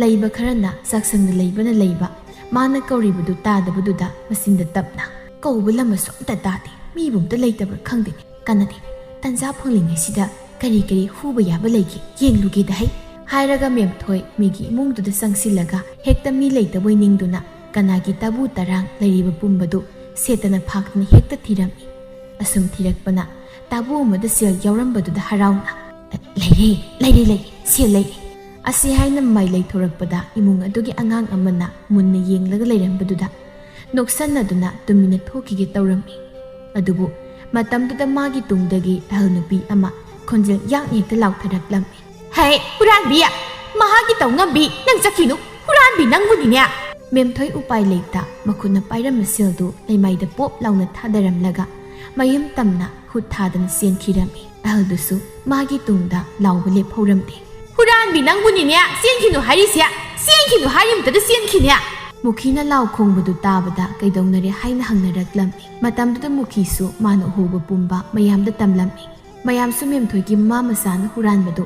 ꯂꯩꯕ ꯈꯔꯅ ꯆꯥꯛꯁꯪꯗ ꯂꯩꯕꯅ ꯂꯩꯕ, ꯃꯥꯅ ꯀꯧꯔꯤꯕꯗꯨ ꯇꯥꯗꯕꯗꯨꯗ ꯃꯆꯤꯟꯗ ꯇꯞꯅ, "ꯀꯧꯕ ꯂꯝꯃꯁꯨ ꯑꯝꯇ ꯇꯥꯗꯦ, ꯃꯤꯕꯨ ꯑꯝꯇ ꯂꯩꯇꯕ꯭ꯔꯥ ꯈꯪꯗꯦ꯫ ꯀꯥꯟꯅꯗꯦ, ꯇꯟꯖꯥ ꯐꯪꯂꯤꯉꯩꯁꯤꯗ ꯀꯔꯤ ꯀꯔꯤ ꯍꯨꯕ ꯌꯥꯕ ꯂꯩꯒꯦ ꯌꯦꯡꯂꯨꯒꯦꯗ ꯍꯩ," ꯍꯥꯏꯔꯒ ꯃꯦꯝꯊꯣꯏ ꯃꯤꯒꯤ ꯏꯃꯨꯡꯗꯨꯗ ꯆꯪꯁꯤꯜꯂꯒ ꯍꯦꯛꯇ ꯃꯤ ꯂꯩꯇꯕꯣꯏ ꯅꯤꯡꯗꯨꯅ ꯀꯅꯥꯒꯤ ꯇꯥꯕꯨ ꯇꯔꯥꯡ ꯂꯩꯔꯤꯕ ꯄꯨꯝꯕꯗꯨ ꯁꯦꯠꯇꯅ ꯐꯥꯛꯇꯅ ꯍꯦꯛꯇ ꯊꯤꯔꯝꯃꯤ꯫ ꯑꯁꯨꯝ ꯊꯤꯔꯛꯄꯅ ꯇꯥꯕꯨ ꯑꯃꯗ ꯁꯦꯜ ꯌꯥꯎꯔꯝꯕꯗꯨꯗ ꯍꯔꯥꯎꯅ, "ꯂꯩꯔꯦ, ꯂꯩꯔꯦ, ꯂꯩꯔꯦ, ꯁꯦꯜ ꯂꯩꯔꯦ!" ꯑꯁꯤ ꯍꯥꯏꯅ ꯃꯃꯥꯏ ꯂꯩꯊꯣꯔꯛꯄꯗ ꯏꯃꯨꯡ ꯑꯗꯨꯒꯤ ꯑꯉꯥꯡ ꯑꯃꯅ ꯃꯨꯟꯅ ꯌꯦꯡꯂꯒ ꯂꯩꯔꯝꯕꯗꯨꯗ ꯅꯣꯛꯁꯟꯅꯗꯨꯅ ꯇꯨꯃꯤꯟꯅ ꯊꯣꯛꯈꯤꯒꯦ ꯇꯧꯔꯝꯃꯤ꯫ ꯑꯗꯨꯕꯨ ꯃꯇꯝꯗꯨꯗ ꯃꯥꯒꯤ ꯇꯨꯡꯗꯒꯤ ꯑꯍꯜ ꯅꯨꯄꯤ ꯑꯃ ꯈꯣꯟꯖꯦꯜ ꯌꯥꯡꯅ ꯍꯦꯛꯇ ꯂꯥꯎꯊꯔꯛꯂꯝꯃꯤ꯫ "ꯍꯦ, ꯍꯨꯔꯥꯟꯕꯤ! ꯃꯍꯥꯛꯀꯤ ꯇꯧꯉꯝꯕꯤ! ꯅꯪ ꯆꯠꯈꯤꯅꯨ! ꯍꯨꯔꯥꯟꯕꯤ ꯅꯪꯕꯨꯅꯤꯅꯦ!" ꯃꯦꯝꯊꯣꯏ ꯎꯄꯥꯏ ꯂꯩꯇ ꯃꯈꯨꯠꯅ ꯄꯥꯏꯔꯝꯕ ꯁꯦꯜꯗꯨ ꯂꯩꯃꯥꯏꯗ ꯄꯣꯞ ꯂꯥꯎꯅ ꯊꯥꯗꯔꯝꯂꯒ ꯃꯌꯨꯝ ꯇꯝꯅ ꯍꯨꯠ ꯊꯥꯗꯅ ꯆꯦꯟꯈꯤꯔꯝꯃꯤ꯫ ꯑꯍꯜꯗꯨꯁꯨ ꯃꯥꯒꯤ ꯇꯨꯡꯗ ꯂꯥꯎꯕ ꯂꯦꯞꯍꯧꯔꯝꯗꯦ꯫ "ꯍꯨꯔꯥꯟꯕꯤ ꯅꯪꯕꯨꯅꯤꯅꯦ ꯆꯦꯟꯈꯤꯅꯨ ꯍꯥꯏꯔꯤꯁꯦ! ꯆꯦꯟꯈꯤꯅꯨ ꯍꯥꯏꯔꯤꯃꯇꯗ ꯆꯦꯟꯈꯤꯅꯦ!" ꯃꯨꯈꯤꯅ ꯂꯥꯎ ꯈꯣꯡꯕꯗꯨ ꯇꯥꯕꯗ ꯀꯩꯗꯧꯅꯔꯦ ꯍꯥꯏꯅ ꯍꯪꯅꯔꯛꯂꯝꯃꯤ꯫ ꯃꯇꯝꯗꯨꯗ ꯃꯨꯈꯤꯁꯨ ꯃꯥꯅ ꯎꯍꯧꯕ ꯄꯨꯝꯕ ꯃꯌꯥꯝꯗ ꯇꯝꯂꯝꯃꯤ꯫ ꯃꯌꯥꯝꯁꯨ ꯃꯦꯝꯊꯣꯏꯒꯤ ꯃꯃꯥ ꯃꯆꯥꯅ ꯍꯨꯔꯥꯟꯕꯗꯨ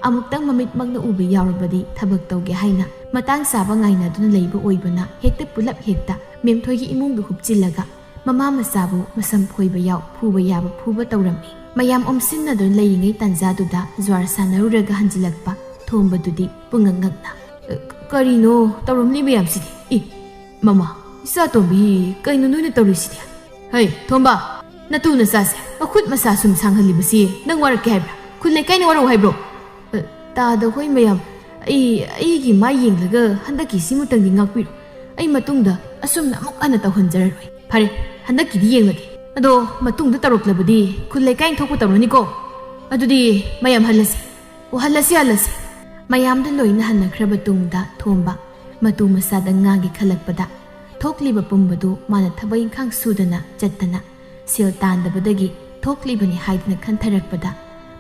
ꯑꯃꯨꯛꯇꯪ ꯃꯃꯤꯠꯃꯛꯅ ꯎꯕ ꯌꯥꯎꯔꯕꯗꯤ ꯊꯕꯛ ꯇꯧꯒꯦ ꯍꯥꯏꯅ ꯃꯇꯥꯡ ꯆꯥꯕ ꯉꯥꯏꯅꯗꯨꯅ ꯂꯩꯕ ꯑꯣꯏꯕꯅ ꯍꯦꯛꯇ ꯄꯨꯂꯞ ꯍꯦꯛꯇ ꯃꯦꯝꯊꯣꯏꯒꯤ ꯏꯃꯨꯡꯗꯨ ꯍꯨꯞꯆꯤꯜꯂꯒ ꯃꯃꯥ ꯃꯆꯥꯕꯨ ꯃꯁꯝ ꯈꯣꯏꯕ ꯌꯥꯎ, ꯐꯨꯕ ꯌꯥꯕ ꯐꯨꯕ ꯇꯧꯔꯝꯃꯤ꯫ ꯃꯌꯥꯝ ꯑꯣꯝꯁꯤꯟꯅꯗꯨꯅ ꯂꯩꯔꯤꯉꯩ ꯇꯥꯟꯖꯥꯗꯨꯗ ꯖ꯭ꯋꯥꯔ ꯁꯥꯟꯅꯔꯨꯔꯒ ꯍꯟꯖꯤꯜꯂꯛꯄ ꯊꯣꯝꯕꯗꯨꯗꯤ ꯄꯨꯡꯉꯛ ꯉꯛꯅ, "ꯑ, ꯀꯔꯤꯅꯣ ꯇꯧꯔꯝꯂꯤ ꯃꯌꯥꯝꯁꯤꯗꯤ? ꯏ, ꯃꯃꯥ, ꯏꯆꯥ ꯇꯣꯝꯕꯤ, ꯀꯩꯅꯣ ꯅꯣꯏꯅ ꯇꯧꯔꯤꯁꯤꯗꯤ? ꯍꯩ, ꯊꯣꯝꯕ, ꯅꯇꯨ ꯅꯆꯥꯁꯦ ꯃꯈꯨꯠ ꯃꯁꯥ ꯁꯨꯝ ꯁꯥꯡꯍꯜꯂꯤꯕꯁꯤ ꯅꯪ ꯋꯥꯔꯛꯀꯦ ꯍꯥꯏꯕ꯭ꯔꯥ? ꯈꯨꯜ ꯂꯩꯀꯥꯏꯅ ꯋꯥꯔꯛꯎ ꯍꯥꯏꯕ꯭ꯔꯣ?" "ꯑ, ꯇꯥꯗ ꯍꯣꯏ ꯃꯌꯥꯝ, ꯑꯩ, ꯑꯩꯒꯤ ꯃꯥꯏ ꯌꯦꯡꯂꯒ ꯍꯟꯗꯛꯀꯤꯁꯤꯃꯇꯪꯗꯤ ꯉꯥꯛꯄꯤꯔꯣ꯫ ꯑꯩ ꯃꯇꯨꯡꯗ ꯑꯁꯨꯝꯅ ꯑꯃꯨꯛ ꯍꯟꯅ ꯇꯧꯍꯟꯖꯔꯔꯣꯏ꯫ ꯐꯔꯦ, ꯍꯟꯗꯛꯀꯤꯗꯤ ꯌꯦꯡꯂꯒꯦ꯫ ꯑꯗꯣ ꯃꯇꯨꯡꯗ ꯇꯧꯔꯛꯂꯕꯗꯤ ꯈꯨꯜ ꯂꯩꯀꯥꯏꯅ ꯊꯣꯛꯄ ꯇꯧꯔꯅꯤꯀꯣ꯫ ꯑꯗꯨꯗꯤ ꯃꯌꯥꯝ ꯍꯜꯂꯁꯤ꯫ ꯑꯣ, ꯍꯜꯂꯁꯤ, ꯍꯜꯂꯁꯤ꯫" ꯃꯌꯥꯝꯗ ꯂꯣꯏꯅ ꯍꯟꯅꯈ꯭ꯔꯕ ꯇꯨꯡꯗ ꯊꯣꯝꯕ ꯃꯇꯨ ꯃꯆꯥꯗ ꯉꯥꯡꯒꯦ ꯈꯜꯂꯛꯄꯗ ꯊꯣꯛꯂꯤꯕ ꯄꯨꯝꯕꯗꯨ ꯃꯥꯅ ꯊꯕꯛ ꯏꯪꯈꯥꯡ ꯁꯨꯗꯅ ꯆꯠꯇꯅ ꯁꯦꯜ ꯇꯥꯟꯗꯕꯗꯒꯤ ꯊꯣꯛꯂꯤꯕꯅꯤ ꯍꯥꯏꯗꯨꯅ ꯈꯟꯊꯔꯛꯄꯗ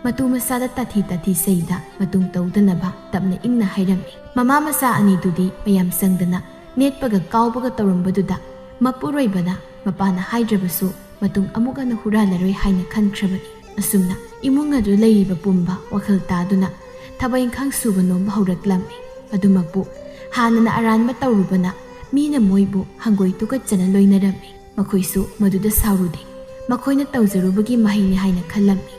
ꯃꯇꯨ ꯃꯆꯥꯗ ꯇꯥꯊꯤ ꯇꯥꯊꯤ ꯆꯩꯗ ꯃꯇꯨꯡ ꯇꯧꯗꯅꯕ ꯇꯞꯅ ꯏꯪꯅ ꯍꯥꯏꯔꯝꯃꯤ꯫ ꯃꯃꯥ ꯃꯆꯥ ꯑꯅꯤꯗꯨꯗꯤ ꯃꯌꯥꯝ ꯆꯪꯗꯅ ꯅꯦꯠꯄꯒ ꯀꯥꯎꯕꯒ ꯇꯧꯔꯝꯕꯗꯨꯗ ꯃꯄꯨꯔꯣꯏꯕꯅ ꯃꯄꯥꯅ ꯍꯥꯏꯗ꯭ꯔꯕꯁꯨ ꯃꯇꯨꯡ ꯑꯃꯨꯛ ꯍꯟꯅ ꯍꯨꯔꯥꯜꯂꯔꯣꯏ ꯍꯥꯏꯅ ꯈꯟꯈ꯭ꯔꯕꯅꯤ꯫ ꯑꯁꯨꯝꯅ ꯏꯃꯨꯡ ꯑꯗꯨ ꯂꯩꯔꯤꯕ ꯄꯨꯝꯕ ꯋꯥꯈꯜ ꯇꯥꯗꯨꯅ ꯊꯕꯛ ꯏꯪꯈꯥꯡ ꯁꯨꯕ ꯅꯣꯝꯕ ꯍꯧꯔꯛꯂꯝꯃꯤ꯫ ꯑꯗꯨꯃꯛꯄꯨ ꯍꯥꯟꯅꯅ ꯑꯔꯥꯟꯕ ꯇꯧꯔꯨꯕꯅ ꯃꯤꯅ ꯃꯣꯏꯕꯨ ꯍꯪꯒꯣꯏ ꯇꯨꯀꯠꯆꯅ ꯂꯣꯏꯅꯔꯝꯃꯤ꯫ ꯃꯈꯣꯏꯁꯨ ꯃꯗꯨꯗ ꯁꯥꯎꯔꯨꯗꯦ꯫ ꯃꯈꯣꯏꯅ ꯇꯧꯖꯔꯨꯕꯒꯤ ꯃꯍꯩꯅꯤ ꯍꯥꯏꯅ ꯈꯜꯂꯝꯃꯤ꯫